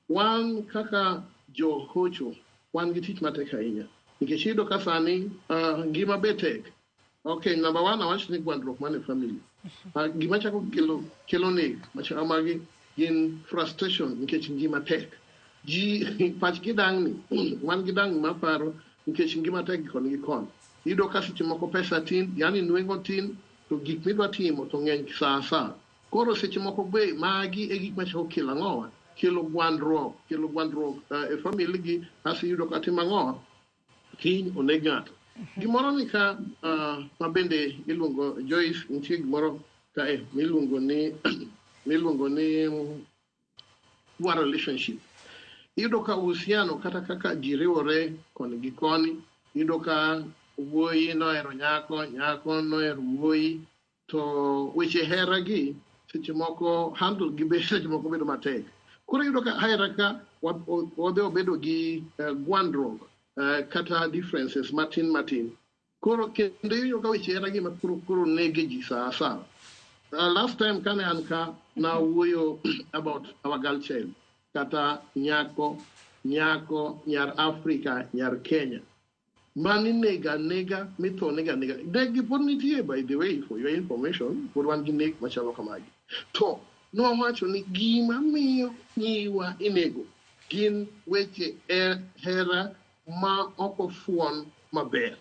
wan kaka johocho wan gi tich matek ahinya nikech iyudo ka sani ngima be tek. Okay, number one awacho ni gwandruok mane family. Gima chako kelo nek machalo magi gin frustration nikech ngima tek. Ji pachgi dang'ni, wan gi dang'ni maparo nikech ngima tek koni gi koni. Iyudo ka seche moko pesa tin, yani nweng'o tin, to gik midwa timo to ng'eny sa asa. Koro seche moko be magi e gik machako kelo ang'owa, kelo gwandruok e family gi, asto iyudo ka timo ang'owa, kiny oneg ng'ato. Gimoro ni ka ma bende iluongo Joyce, nitie gimoro kae miluongo ni poor relationship. Iyudo ka uhusiano kata kaka ji riwore koni gi koni, iyudo ka wuoyi nohero nyako, nyako nohero wuoyi, to weche hera gi seche moko handle gi be seche moko bedo matek. Koro iyudo ka hera ka wadhi wabedo gi gwandruok kata differences matin matin. Koro kendo iwinjo ka weche hera gima koro nege ji saa asawa. Last time kane an ka nawuoyo about our girl child kata nyako nyar Africa, nyar Kenya. Mani nega nega mitho nega nega. Negi pod nitie, by the way, for your information, pod wan gi nek machalo kamagi. To nowacho ni gima miyo nyiwa inego gin weche hera ma ok ofuon maber.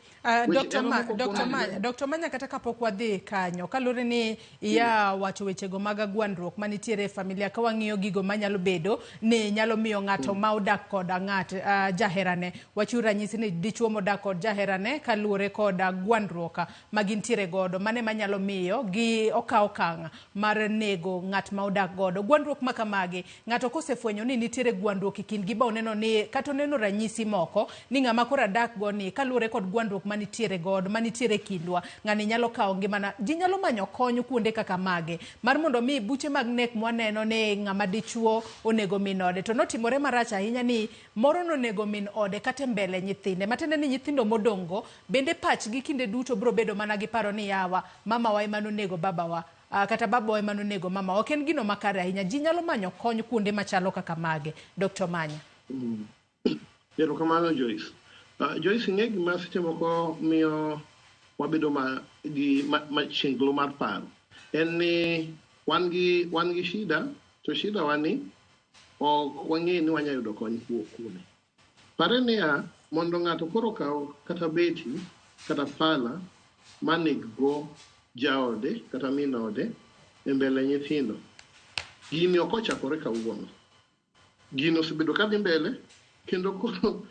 Dr. Manya, kata kapok wadhi kanyo, kaluwore ni iya wacho wechego mag gwandruok manitiere e familia, ka wang'iyo gigo manyalo bedo ni nyalo miyo ng'ato ma odak kod ng'at jaherane. Wachiw ranyisi ni dichuo modak kod jaherane kaluwore kod gwandruok ma gintiere godo, mane manyalo miyo gi okaw okang' mar nego ng'at ma odak godo. Gwandruok ma kamagi, ng'ato kosefwenyo ni nitiere gwandruok e kindgi ba oneno ni kata oneno ranyisi moko ni ng'ama koro adak go ni kaluwore kod gwandruok manitiere godo, manitiere kindwa, ng'ani nyalo kawo ngimana. Ji nyalo manyo kony kuonde kaka mage mar mondo mi buche mag nek mwaneno ni ng'ama dichuo onego min ode, to notimore marach ahinya ni moro nonego min ode kata mbele nyithinde, matiende ni nyithindo modongo bende pachgi kinde duto biro bedo mana gi paro ni yawa, mamawa ema nonego babawa, kata babawa ema nonego mama. Ok en gino makare ahinya. Ji nyalo manyo kony kuonde machalo kaka mage. Dr. Manya. Erokamano Joyce. Joyce, ing'e gima seche moko miyo wabedo gi machinglo mar paro en ni wan gi shida, to shida wani ok wang'e ni wanyalo yudo kony kuome. Pare niya, mondo ng'ato koro okaw kata beti kata pala maneg go jaode kata min ode e mbele nyithindo, gini ok ochakore kawuono. Gini osebedo kadhi mbele, kendo koro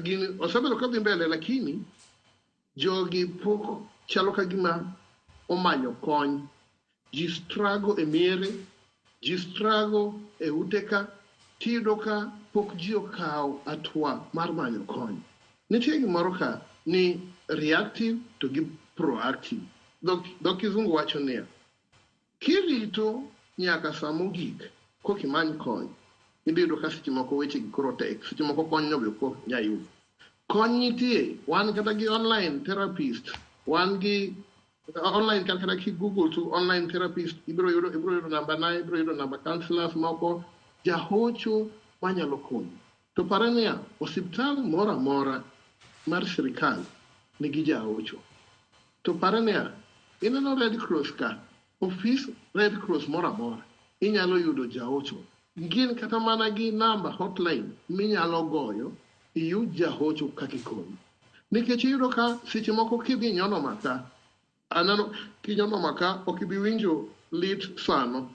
gini osebedo kadhi mbele, lakini jogi pok chalo ka gima omanyo kony. Ji struggle e miere, ji struggle e ute ka, tiyudo ka pok ji okawo hatua mar manyo kony. Nitie gimoro ka ni reactive to gi proactive. Dhok kizungu wacho niya, kirito nyaka sa mogik koka imany kony, ibiro yudo ka seche moko weche gi koro tek, seche moko kony no be ok nyal yudo. Kony nitie, wan kata gi online therapist, wan gi online kata ki Google to online therapist, ibiro yudo namba na, ibiro yudo namba counselors moko, jahocho manyalo konyi. To pare niya, osiptal moro amora mar sirikal nigi jahocho. To pare niya, ineno Red Cross ka, ofis Red Cross moro amora, inyalo yudo jahocho. Gin kata mana gi namba hotline minyalo goyo iyud jahocho kaka ikonyi. Nikech iyudo ka seche moko kidhi nyono maka, aneno kinyono maka ok ibi winjo lit sano.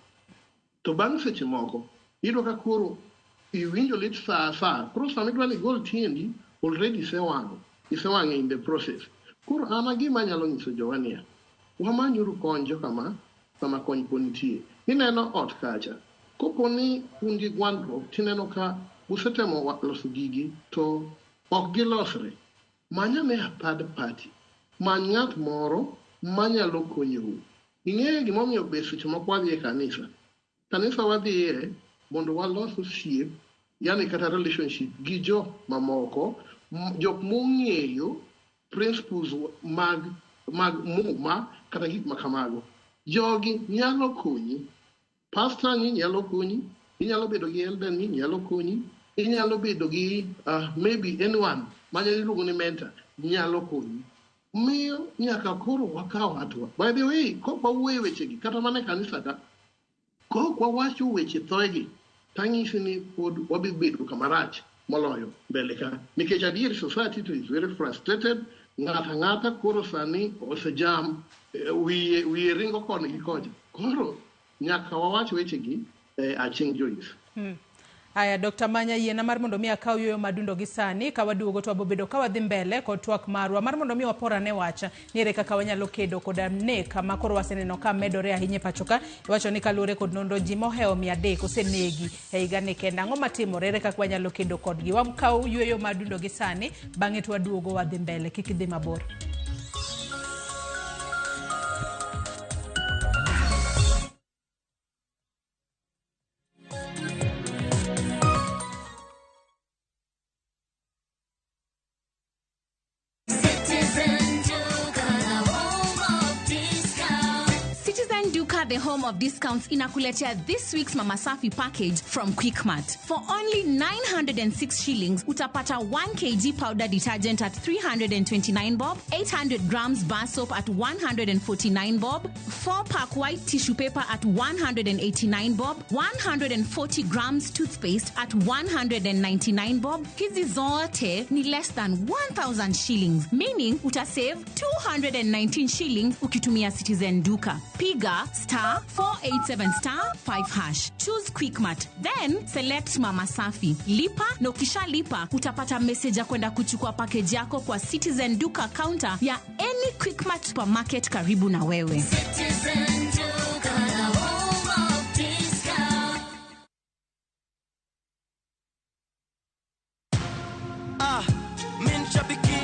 To bang' seche moko, iyudo ka koro iwinjo lit saa saa. Koro sama idwa ni igol tiendi, already isewang'o. Isewang'o in the process. Koro an gima anyalo nyiso jowa niya, wamanyuru kony jokama sama kony pod nitie. Ineno ot kacha, kopo ni un gi gwandruok, tineno ka usetemo loso gigi to ok gilosre, many ane a third party. Many ng'at moro manyalo konyou. Ing'eyo gimomiyo be seche moko wadhi e kanisa. Kanisa wadhiye mondo walos osiep, yani kata relationship gi jo mamoko, jok mong'eyo principles mag muma kata gik ma kamago. Jogi nyalo konyi. Pastor ni nyalo konyi, inyalo bedo gi elder ni nyalo konyi, inyalo bedo gi maybe anyone manyalo iluongo ni mentor nyalo konyi. Miyo nyaka koro wakaw hatua. By the way, kok wawuoyo wechegi kata mana e kanisa ka, kok wawacho weche thoegi, tanyisi ni pod wadhi bedo kama rach moloyo mbele ka. Nikech adier society to is very frustrated. Ng'ato ang'ata koro sani osejam, wiye ringo koni gi kocha. Koro nyaka wawach wechegi Achieng' Joyce. Aya, Dr. Manya, yiena mar mondo mi akaw yueyo madundo gi sani, ka waduogo to wabobedo ka wadhi mbele kod twak marwa mar mondo mi waporane wach ni ere kaka wanyalo kedo koda nek ma koro waseneno ka medore ahinya e pacho ka. Iwacho ni kaluwore kod nonro ji mohewo 300 osenegi e higani kende. Ang'o matimore? Ere kaka wanyalo kedo kodgi? Wakaw yueyo madundo gi sani, bang'e to waduogo wadhi mbele. Kik idhi mabor. Citizen Duka, the home of discounts, inakuletea this week's Mama Safi package from Quickmart. For only 906 shillings, utapata 1 kg powder detergent at 329 bob, 800 grams bar soap at 149 bob, 4 pack white tissue paper at 189 bob, 140 grams toothpaste at 199 bob. Hizi zote ni less than 1000 shillings, meaning utasave 219 shillings ukitumia Citizen Duka. Piga star 487 star 5 hash. Choose Quickmart, then select Mama Safi. Lipa na ukishalipa utapata message ya kwenda kuchukua package yako kwa Citizen Duka counter ya any Quickmart supermarket karibu na wewe. Citizen Duka, the home of discount.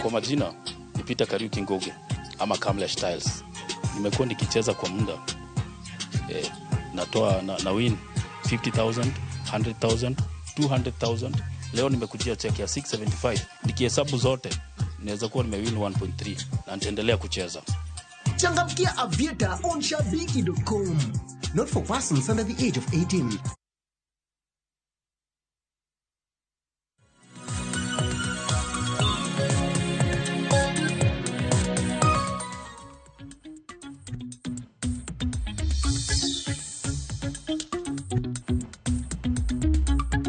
Kwa majina ni Peter Kariuki Ngugi ama Kamlesh Tiles. Nimekuwa nikicheza kwa muda natoa na win 50,000, 100,000, 200,000. Leo nimekujia check ya 675. Nikihesabu zote naweza kuwa nimewin 1.3 na nitaendelea kucheza. Changamkia Aviator on shabiki.com. Not for persons under the age of 18.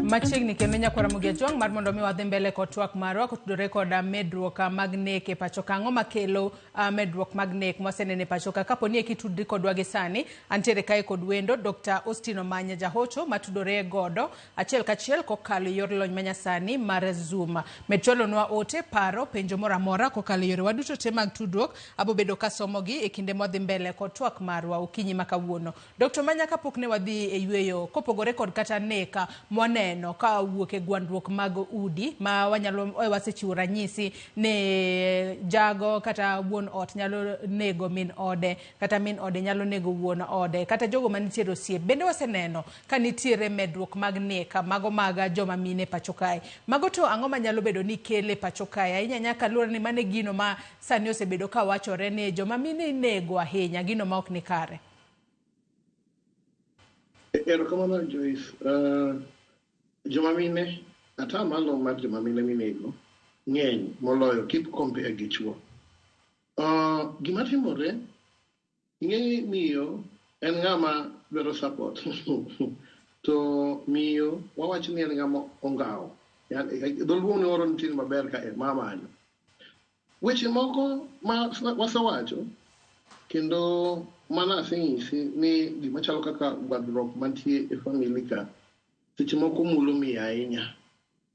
Machiegni kendo nyakwara Ramogi Ajwang' mar mondo mi wadhi mbele kod twak marwa kotudore kod medruok mag nek e pacho ka. Ang'o makelo medruok mag nek mwaseneno e pacho ka? Kapo ni eki tudri kodwa gi sani, antiere kae kod wendo Dr. Austin Omanya Jahocho matudore godo achiel kachiel kokalo e yor lony manyasani mar Zoom. Med chwalonwa ote, paro, penjo moro amora kokalo e yorewa duto te mag tudruok. Abobedo kasomogi e kinde mwadhi mbele kod twak marwa okinyi ma kawuono. Dr. Omanya, kapok ne wadhi e yweyo, kopogore kod kata nek mwaneno ka wuok e gwandruok mag udi ma wanyalo wasechiwo ranyisi ne jago kata wuon ot nyalo nego min ode kata min ode nyalo nego wuon ode kata jogo manitiere osiep. Bende waseneno ka nitiere medruok mag nek mago mag joma mine pacho kae. Mago to ang'o manyalo bedo ni kele pacho kae ahinya nyaka luwore ni mane gino ma sani osebedo ka wachore ni joma mine inego ahinya, gino ma ok ni kare. Erokamano Joyce. Joma mine, atamalo mar joma mine minego ng'eny moloyo kip compare gi chuo. Gima timore, ing'e miyo en ng'ama dwaro support. To miyo wawach ni en ng'ama ongawo. Dholuo ni oro nitie maber ka e mamanyo. Weche moko ma wasewacho kendo mana asenyisi ni gima chalo kaka gwandruok mantie e family ka seche moko mulo miyo ahinya.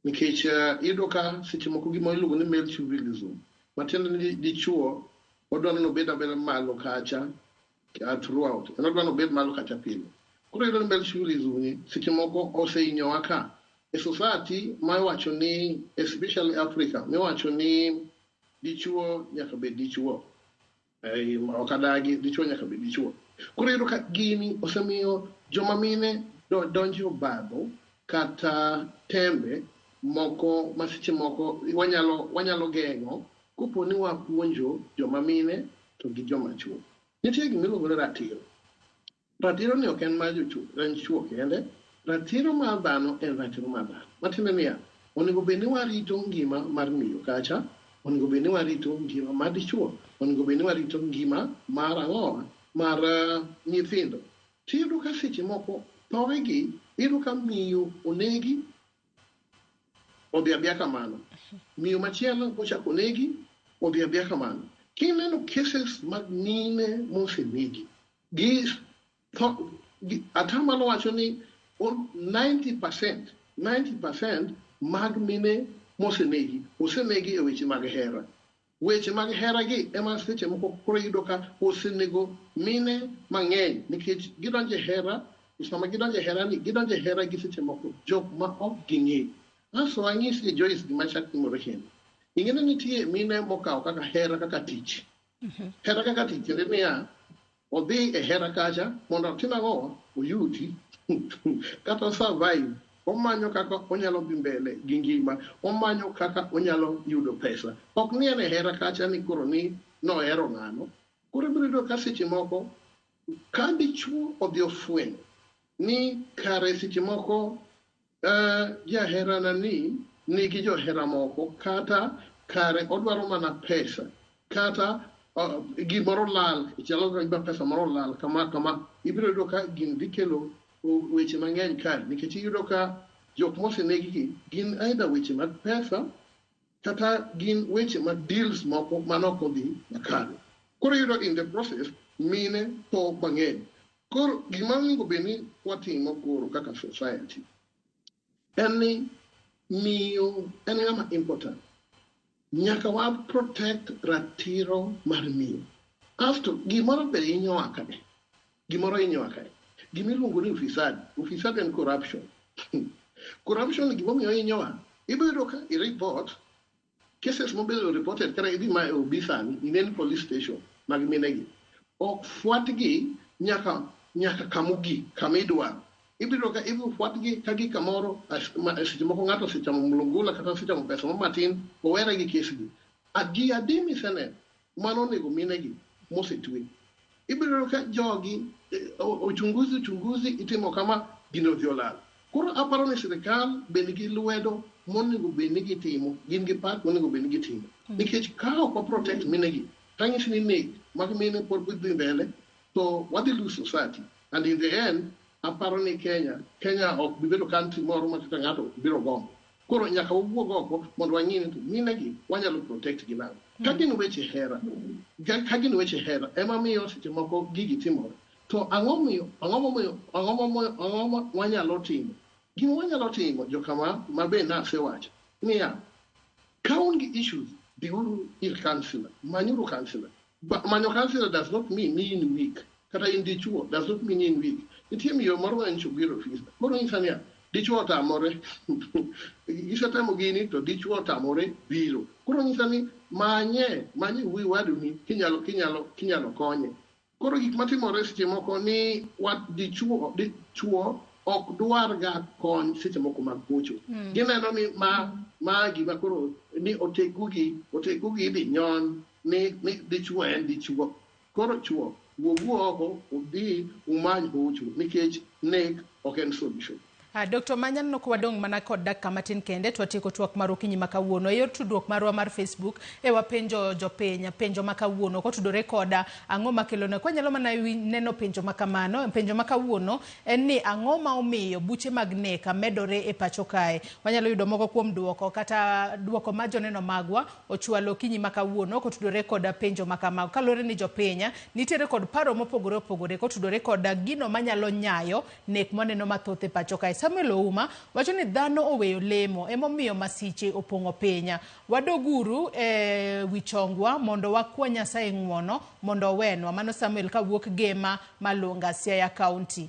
Nikech iyudo ka seche moko gima iluongo ni male chauvinism, matiende ni dichuo odwa ni obed abeda malo kacha throughout, en odwa ni obed malo kacha pile. Koro iyudo ni male chauvinism ni seche moko osehinyowa ka e society ma iwacho ni especially Africa miwacho ni dichuo nyaka bed dichuo. Ok adagi, dichuo nyaka bed dichuo. Koro iyudo ka gini osemiyo joma mine donjo obadho kata tembe moko ma seche moko wanyalo geng'o kopo ni wapuonjo joma mine to gi joma chuo. Nitie gima iluongo ni ratiro. Ratiro ni ok en mar chuo kende. Ratiro mar dhano en ratiro mar dhano. Matiende niya, onego bed ni warito ngima mar miyo kacha, onego bed ni warito ngima mar dichuo, onego bed ni warito ngima mar ang'o, mar nyithindo. Tiyudo ka seche moko thoegi iyudo ka miyo onegi odhi abia kamano. Miyo machielo ochako onegi odhi abia kamano. Kineno cases mag mine mosenegi, gi atamalo wacho ni 90% mag mine mosenegi osenegi e weche mag hera. Weche mag hera gi ema seche moko koro iyudo ka osenego mine mang'eny nikech gidonjo e hera. Sama gidonjo e hera ni, gidonjo e hera gi seche moko jok ma ok ging'eyo. Aso anyisi Joyce gima chak timore kendo. Ing'e ni nitie mine mokawo kaka hera kaka tich. Hera kaka tich tiende niya, odhi e hera kacha mondo otim ang'o, oyuti kata survive. Omanyo kaka onyalo dhi mbele gi ngima, omanyo kaka onyalo yudo pesa. Ok ni en e hera kacha ni koro ni nohero ng'ano. Koro ibiro yudo ka seche moko Ka dichuo odhi ofwenyo ni kare seche moko jaherana ni nigi johera moko, kata kare odwaro mana pesa, kata gimoro lal, chalo ka pesa moro lal kama kama, ibiro yudo ka gini dhi kelo weche mang'eny kae, nikech iyudo ka jok moseneg gi gin either weche mag pesa kata gin weche mag deals moko manok odhi makare. Koro iyudo in the process mine tho mang'eny. Koro gima onego bed ni watimo koro kaka society en ni miyo en ng'ama important. Nyaka wa protect ratiro mar miyo. Asto gimoro be hinyowa kae. Gimoro hinyowa kae. Gimiluongo ni ufisadi. Ufisadi en corruption. Corruption gimomiyo hinyowa. Ibiro yudo ka i report cases mobedo reported kata idhi ma e OB sani inen police station mag minegi. Ok fwatgi nyaka nyaka kamogik kamidwaro. Ibiro ka idhi fwatgi ka gi kamoro seche moko ng'ato osechamo mlungula kata osechamo pesa moro matin owere gi kes gi. Ji adi miseneno mano onego minegi mosetwe. Ibiro yudo ka jogi uchunguzi uchunguzi itimo kama gino odhi olal. Koro aparo ni sirikal be nigi lwedo monego bed ni gitimo, gin gi part monego bed ni gitimo. Nikech ka ok wa protect minegi, tanyisi ni nek mag mine pod dhi mbele, to wadhi lose society. And in the end, aparo ni Kenya, Kenya ok bi bedo country moro ma kata ng'ato biro gombo. Koro nyaka wawuog oko mondo wang'i ni to minegi wanyalo protect gi nang'o. Ka gin weche hera, ka gin weche hera, ema miyo seche moko gigi timore. To ang'o miyo, ang'o momiyo, ang'o momiyo, ang'o ma wanyalo timo? Gima wanyalo timo jokama ma be nasewacho niya, ka un gi issues, dhiuru ir councillor, manyuru councillor. Manyo councillor does not mean ni in weak. Kata in dichuo does not mean in weak. Nitie miyo moro ma nyocha obiro e ofis. Koro nyisa niya, dichuo otamore. Gisetemo gini to dichuo otamore biro. Koro nyisa ni manye, manye wuoyi waduni kinyalo kinyalo kinyalo konye. Koro gik matimore seche moko ni wat dichuo dichuo ok dwar ga kony seche moko mag gocho. Gineno ni ma ma gima koro ni otegugi otegugi idhi nyon ni ni dichuo en dichuo. Koro chuo wuogu oko udhi umany hocho nikech nek ok en solution. Dr. Manya neno ka wadong' mana kod dakika matin kende to watieko twak mar okinyi ma kawuono. E yor tudruok marwa mar Facebook e wapenjo jopiny penjo ma kawuono kotudore koda ang'o makelo nek. Wanyalo mana neno penjo ma kamano. Penjo ma kawuono en ni ang'o ma omiyo buche mag nek medore e pacho kae. Wanyalo yudo moko kuom duoko kata duoko ma joneno magwa ochwalo okinyi ma kawuono kotudore koda penjo ma kamago. Kaluwore ni jopiny nitiere kod paro mopogore opogore kotudore koda gino manyalo nyayo nek mwaneno mathoth e pacho kae. Samuel Ouma wacho ni dhano oweyo lemo emomiyo masiche opong'o piny. Wadoguru e wi chongwa mondo wakwa Nyasaye ng'uono mondo owenwa. Mano Samuel kawuok Gema Malunga, Siaya County.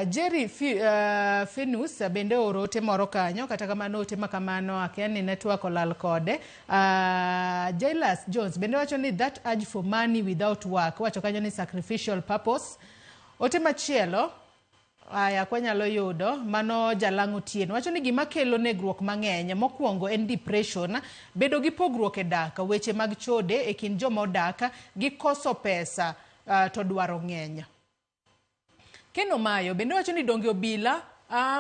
Jerry Fenus bende ooro ote moro kanyo, kata kamano ote ma kamano akia ni network olal kode. Jailas Jones bende wacho ni that urge for money without work, wacho kanyo ni sacrificial purpose. Ote machielo aya kwanyalo yudo mano Jalang' Otieno wacho ni gima kelo negruok mang'eny mokwongo en depression, bedo gi pogruok e dak, weche mag chode e kind joma odak gi koso pesa to dwaro ng'eny. Keno Mayo bende wacho ni donge obila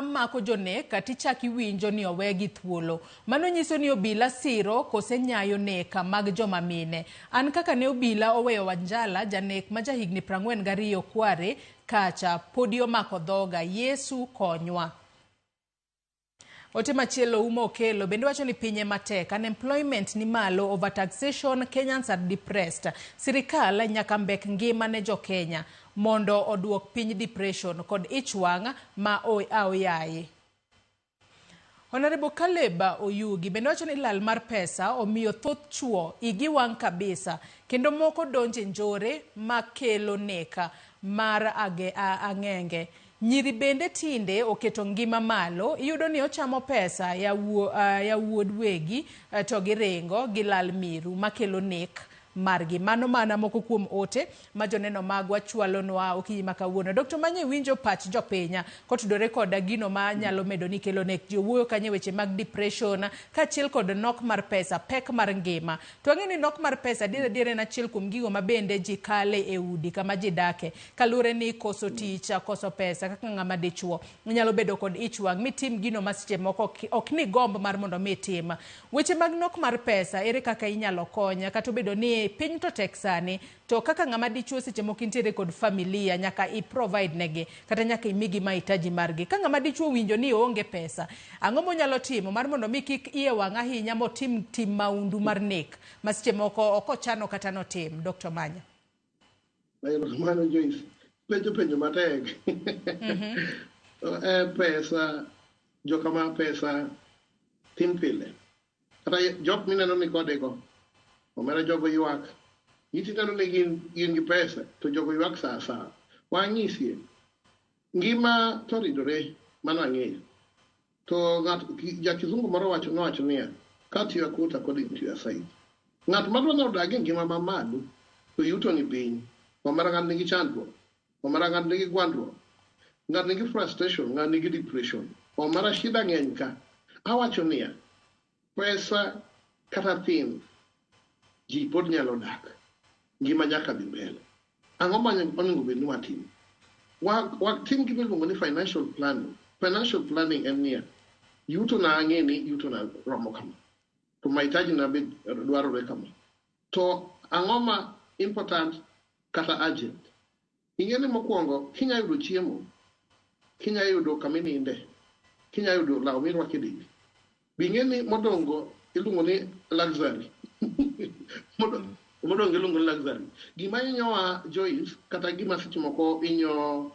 mako jonek tichak iwinjo ni owegi thuolo. Mano nyiso ni obila siro kose nyayo nek mag joma mine. An kaka ne obila oweyo Wanjala janek ma jahigni 42 Kware kacha podi omako dhoga. Yesu konywa. Ote machielo Umo Okelo bende wacho ni pinye matek, unemployment ni malo, overtaxation, Kenyans are depressed. Sirikal nyaka mbek ngima ne jo Kenya mondo oduok piny depression kod ich wang' ma aoyaye. Honorable Caleb Oyugi bende wacho ni lal mar pesa omiyo thoth chuo igi wang' kabisa kendo moko donje njore makelo neka mar ang'enge. Nyiri bende tinde oketo ngima malo, iyudo ni ochamo pesa ya wuod wegi to giringo gilal miru makelo nek margi. Mano mana moko kuom ote ma joneno magwa chwalonwa okinyi ma kawuono. Dr. Manye winjo pach jopinya kotudore koda gino ma nyalo medo ni kelo nek. Ji owuoyo kanyo e weche mag depression kaachiel kod nok mar pesa, pek mar ngima. To wang'eyo ni nok mar pesa adier adier en achiel kuom gigo ma bende ji kale e udi kama ji dake. Kaluwore ni koso tich, koso pesa kaka ng'ama dichuo inyalo bedo kod ich wang' mitim gino ma seche moko ok ni gomb mar mondo mi itim. Weche mag nok mar pesa ere kaka inyalo konya kata obedo ni piny to tek sani to kaka ng'ama dichuo seche moko intiere kod familia nyaka i provide negi kata nyaka imigi mahitaji margi. Ka ng'ama dichuo owinjo ni oonge pesa, ang'o monyalo timo mar mondo mi kik iye wang' ahinya motim tim maundu mar nek ma seche moko ok ochano kata notim? Dr. Manya. Erokamano Joyce. Penjo penjo matek. Pesa, jokama pesa tin pile. Kata jok mineno ni kodego, omera jogo ywak. Ineno ni gin gi pesa, to jogo ywak sa asaya. Wanyisie, ngima to ridore, mano ang'eyo. To ng'at ja kizungu moro wacho nowacho niya, cut your coat according to your size. Ng'at madwa ni odag e ngima mamalo, to yuto ni piny. Omera ng'at nigi chandruok, omera ng'at nigi gwandruok, ng'at nigi frustration, ng'at nigi depression. Omera shida ng'eny ka. Awacho niya, pesa kata thin, ji pod nyalo dak. Ngima nyaka dhi mbele. Ang'o ma onego bed ni watimo? Watim gima iluongo ni financial planning. Financial planning en niya, yuto na ang'e ni yuto na romo kama. To mahitaji na be dwarore kama. To ang'o ma important kata urgent? Ing'e ni mokwongo, kinya yudo chiemo, kinya yudo kama ininde, kinya yudo law mirwako e dendi. Be ing'e ni modongo iluongo ni luxury. Modongo iluongo ni luxury. Gima hinyowa Joyce, kata gima seche moko hinyo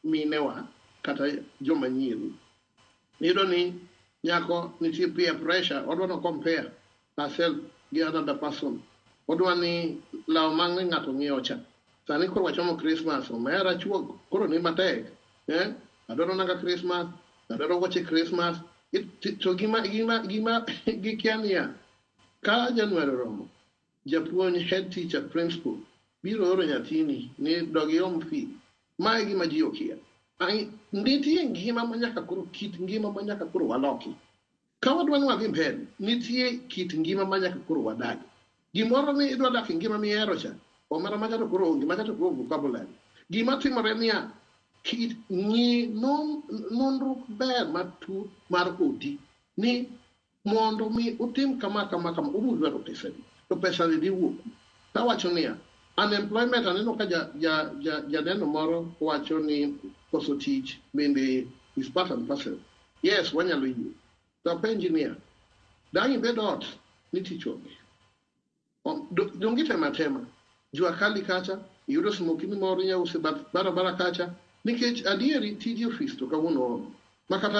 minewa, kata joma nyiri, iyudo ni nyako nitie peer pressure, odwa no compare herself gi another person. Odwa ni law ma ng'ato ng'iewo cha. Sani koro wachomo Christmas, omera chuo koro ni matek. Adwaro nanga Christmas, adwaro wuoche Christmas. To gima gikia niya, ka January oromo, japuonj, head teacher, principal biro oro nyathini ni dog iom fee. Mae gima ji okia. Nitie ngima ma nyaka koro, kit ngima ma nyaka koro waloki. Ka wadwa ni wadhi mbele, nitie kit ngima ma nyaka koro wadagi. Gimoro ni idwa dak e ngima mihero cha, omera macha to koro onge, macha to koro vocabulary. Gima timore niya, kit ng'i nonro ber matut mar odi ni mondo mi utim kama kama kama, ubiro dwaro pesa di. To pesa ni dhi wuok. Tawacho niya, unemployment aneno ka janeno moro wacho ni koso tich bende is part and parcel. Yes, wanyalo yie. To apenji niya, dang' ibed ot ni tich onge. Donge itemo atema. Jua kali kacha, iyudo smoki ni moro inya uso e bath barabara kacha, nikech adieri tij ofis to kawuono onge. Ma kata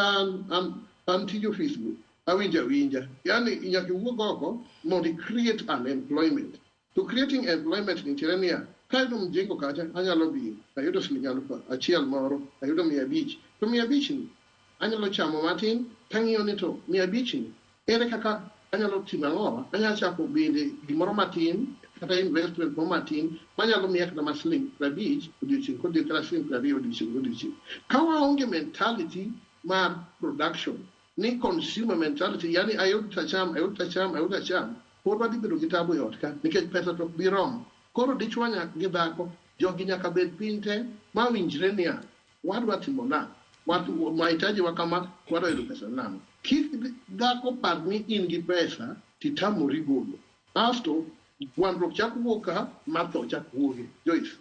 an tij ofis go, awinjo awinja. Yani nyaka iwuog oko mondo i create an employment. To creating employment nitiere niya, ka ayudo mjengo kacha, anyalo dhi, ayudo siling 1000 moro, ayudo 500. To 500 ni, anyalo chamo matin, tang'iyo ni to 500 ni, ere kaka anyalo timo ang'owa? Anyalo chako bende gimoro matin, kata investment moro matin, manyalo miya kata ma siling 50 odiochieng' kodiochieng' kata siling 20 odiochieng' kodiochieng'. Ka waonge mentality mar production, ni consumer mentality, yani ayud tacham, ayud tacham, ayud tacham, pod wadhi bedo gi tabu e ot ka, nikech pesa to ok bi romo. Koro dichuo gi dhako, jogi nyaka bed piny te, ma winjre niya, wadwa timo nang'o? Mahitaji wa kama, wadwa yudo pesa nang'o? Kik dhako par ni in gi pesa, titamori golo. Asto, gwandruok chak wuok ka, matho chak wuoge. Joyce.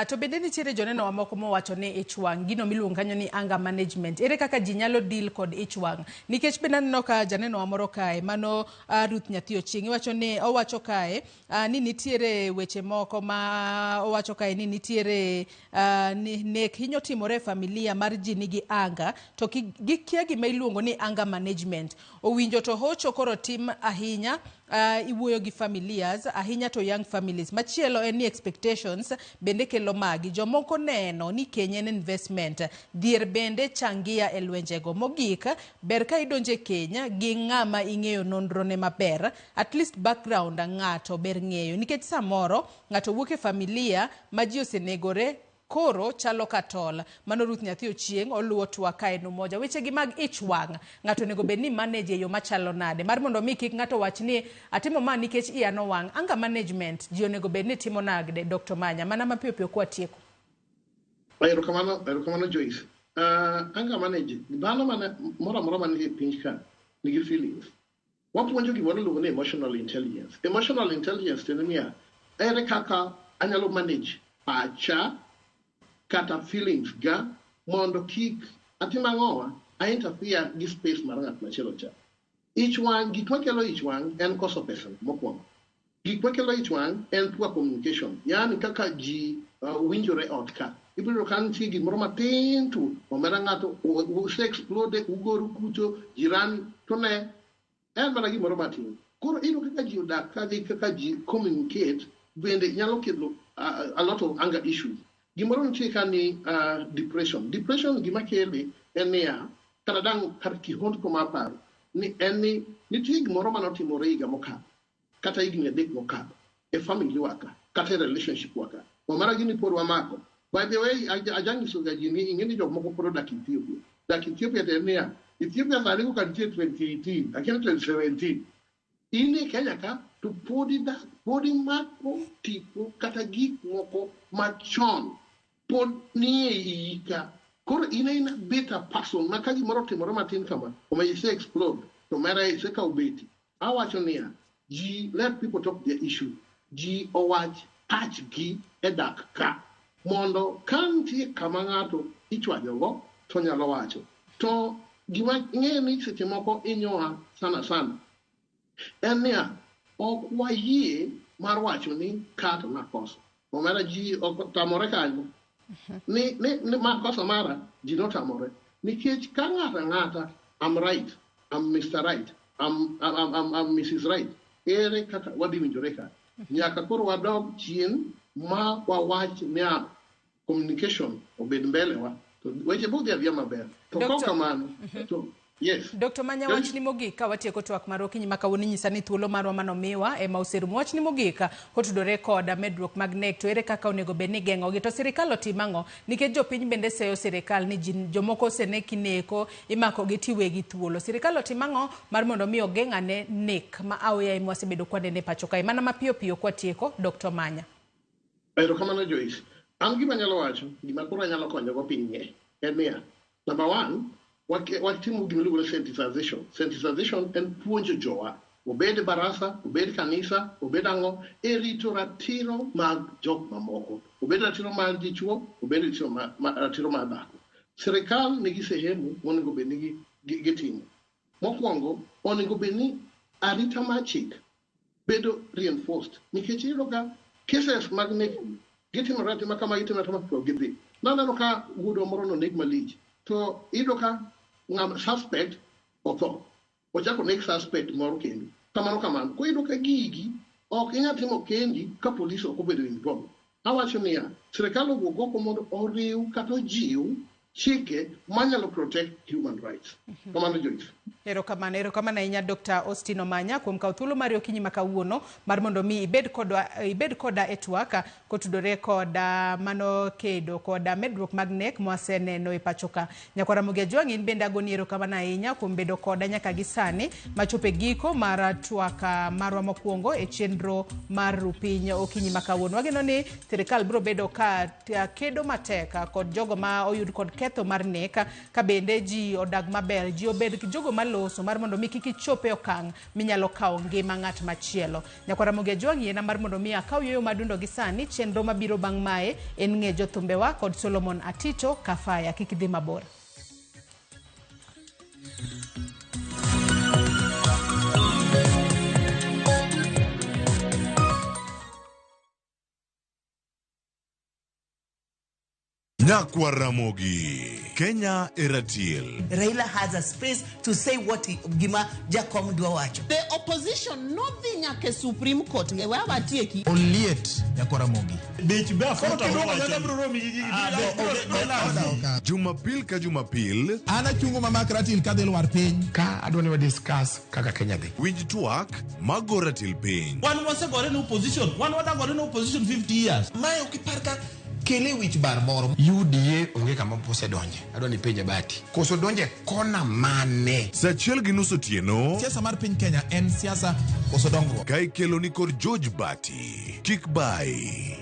To bende nitiere joneno mamoko mowacho ni ich wang', gino miluongo kanyo ni anger management. Ere kaka ji nyalo deal kod ich wang'? Nikech bende aneno ka janeno wa moro kae, mano Ruth Nyathi Ochieng', iwacho ni owacho kae ni nitiere weche moko ma owacho kae ni nitiere ni nek hinyo timore e familia mar ji nigi anger, to gikia gima iluongo ni anger management. Owinjo to hocho koro tim ahinya, iwuoyo gi familia leaders ahinya to young families. Machielo en ni expectations bende kelo magi. Jomoko neno ni keny en investment. Dhier bende changia e lwenjego. Mogik, ber ka idonje keny gi ng'ama ing'eyo nonrone maber, at least background ng'ato ber ng'eyo. Nikech samoro ng'ato wuok e familia ma ji osenegore koro chalo ka tol. Mano Ruth Nyathi Ochieng' oluwo twak ka en Umoja. Weche gi mag ich wang' ng'ato onego bed ni manage e yo machalo nade mar mondo mi kik ng'ato wach ni atimo ma nikech iya nowang'. Anger management ji onego bed ni timo nade Dr. Manya? Mana mapiyo piyo kwatieko. Erokamano, erokamano Joyce. Anger manage, dhano mane moro amora mantie e piny ka nigi feelings. Wapuonjo gimoro iluongo ni emotional intelligence. Emotional intelligence tiende niya, ere kaka anyalo manage pacha kata feelings ga mondo kik atim ang'owa, a interfere gi space mar ng'at machielo cha. Ich wang', gik makelo ich wang' en koso pesa mokwongo. Gik makelo ich wang' en poor communication. Yaani kaka ji winjore ot ka. Ibiro yudo ka nitie gimoro matin to omera ng'ato use explode, ugoru kucho, jirani to ne en mana gimoro matin. Koro iyudo kaka ji odak ka gi kaka ji communicate bende nyalo kelo a lot of anger issues. Gimoro nitie ka ni depression. Depression gima kele en niya, kata dang' kar kihondko mar paro, ni en ni nitie gimoro manotimore higa mokalo, kata higni 3 mokalo, e family wa ka, kata e relationship wa ka. Omera gini pod wamako. By the way, ajanyiso ga ji ni ing'e ni jok moko pod odak Ethiopia. Dak Ethiopia to en niya, Ethiopia sani koka nitie 2018, akia 2017. In e Kenya ka to pod idak, pod imako tipo kata gik moko machon pod nie iyi ka. Koro in aina bitter person ma ka gimoro otimore matin kama, omiyo ise explode, to mera isekawo beti. Awacho niya, ji let people talk their issue. Ji owach pachgi e dak ka. Mondo ka nitie kama ng'ato ichwanyogo, to nyalo wacho. To gima ng'e ni seche moko inyowa sana sana, en niya, ok wayie mar wacho ni ka to nakoso. Omera ji ok otamore kanyo. Ni makosa mara, ji notamore. Nikech ka ng'ato ang'ata, I'm right, I'm Mr. Right, I'm Mrs. Right. Ere kaka wadhi winjore ka. Nyaka koro wadog chien ma wawach niya communication obed mbele wa. To weche bodhi adhiya maber. To kok kamano, to yes. Dr. Manya, wachni mogik ka watieko twak marwa okinyi ma kawuono inyisa ni thuolo marwa manomiwa ema oserumo. Wachni mogik kotudore kod medruok mag nek to ere kaka onego bed ni geng'ogi to sirikal otim ang'o? Nikech jopiny bende seyo sirikal ni jomoko osenek ineko, imakogi tiwegi thuolo. Sirikal otim ang'o mar mondo mi ogeng' ane nek ma aoyaye mwasebedo kwanene e pacho kae? Mana mapiyo piyo kwatieko, Dr. Manya. Erokamano Joyce. An gima anyalo wacho, gima koro anyalo konyogo piny ng'e, en niya, number one, watimo gima iluongo ni sensitization. Sensitization en puonjo jowa, obed barasa, obed kanisa, obed ang'o, e rito ratiro mag jok mamoko. Obed ratiro mar dichuo, obed ratiro mar dhako. Sirikal nigi sehemu monego bed ni gitimo. Mokwongo, onego bed ni arita mar chik bedo reinforced. Nikech iyudo ka cases mag nek gitimore atima kama, gitimore atima to gidhi. Naneno ka wuodwa moro noneg malich, to iyudo ka ng'ama suspect otho. Ochako neg suspect moro kendo. Kamano kamano. Koro iyudo ka gigi ok inyal timo kendi ka polis ok obedo involved. Awacho niya, sirikal owuog oko mondo oriw kata ojiw chike manyalo protect human rights. Kamano Joyce. Erokamano, erokamano ahinya Dr. Austin Omanya kuom kawo thuolo mari okinyi ma kawuono mar mondo mi ibed koda e twak kotudore kod mano kedo kod medruok mag nek mwaseneno e pacho ka. Nyakwar Ramogi Ajwang', in bende agoni erokamano ahinya kuom bedo koda nyaka gi sani machopo e giko mar twak marwa mokwongo e chenro mar Rupiny okinyi ma kawuono. Wageno ni sirikal biro bedo ka kedo matek kod jogo ma oyud kod ketho mar nek ka bende ji odag maber, ji obed jogo maloso mar mondo mi kik ichop e okang' minyalo kawo ngima ng'at machielo. Nyakwar Ramogi Ajwang', yiena mar mondo mi akaw yueyo madundo gi sani. Chenro mabiro bang' mae en ng'e jothumbewa kod Solomon Atito Kafaya. Kik idhi mabor. Nyakwar Ramogi. Kenya e ratil. Raila has a space to say what he, gima Jakom dwa wacho. The opposition nodhi nyaka e Supreme Court e we awatieki. Oliet nyakoramogi. Jumapil ka Jumapil. An achungo mamak ratil kadhi lwar piny. Ka adwa ni wa discuss kaka Kenya dhi. Winj twak mago ratil piny. Wan wasegore ne opposition, wan wadagore ne opposition 50 years. Mae ok ipar ka kele wich bar moro. UDA onge kama osedonje. Adwa ni penje Bati. Koso donje kona mane? Saa achiel gi nus otieno. Siasa mar piny Kenya en siasa koso dongruok. Ka ikelo ni kod George Bati. Kik bai.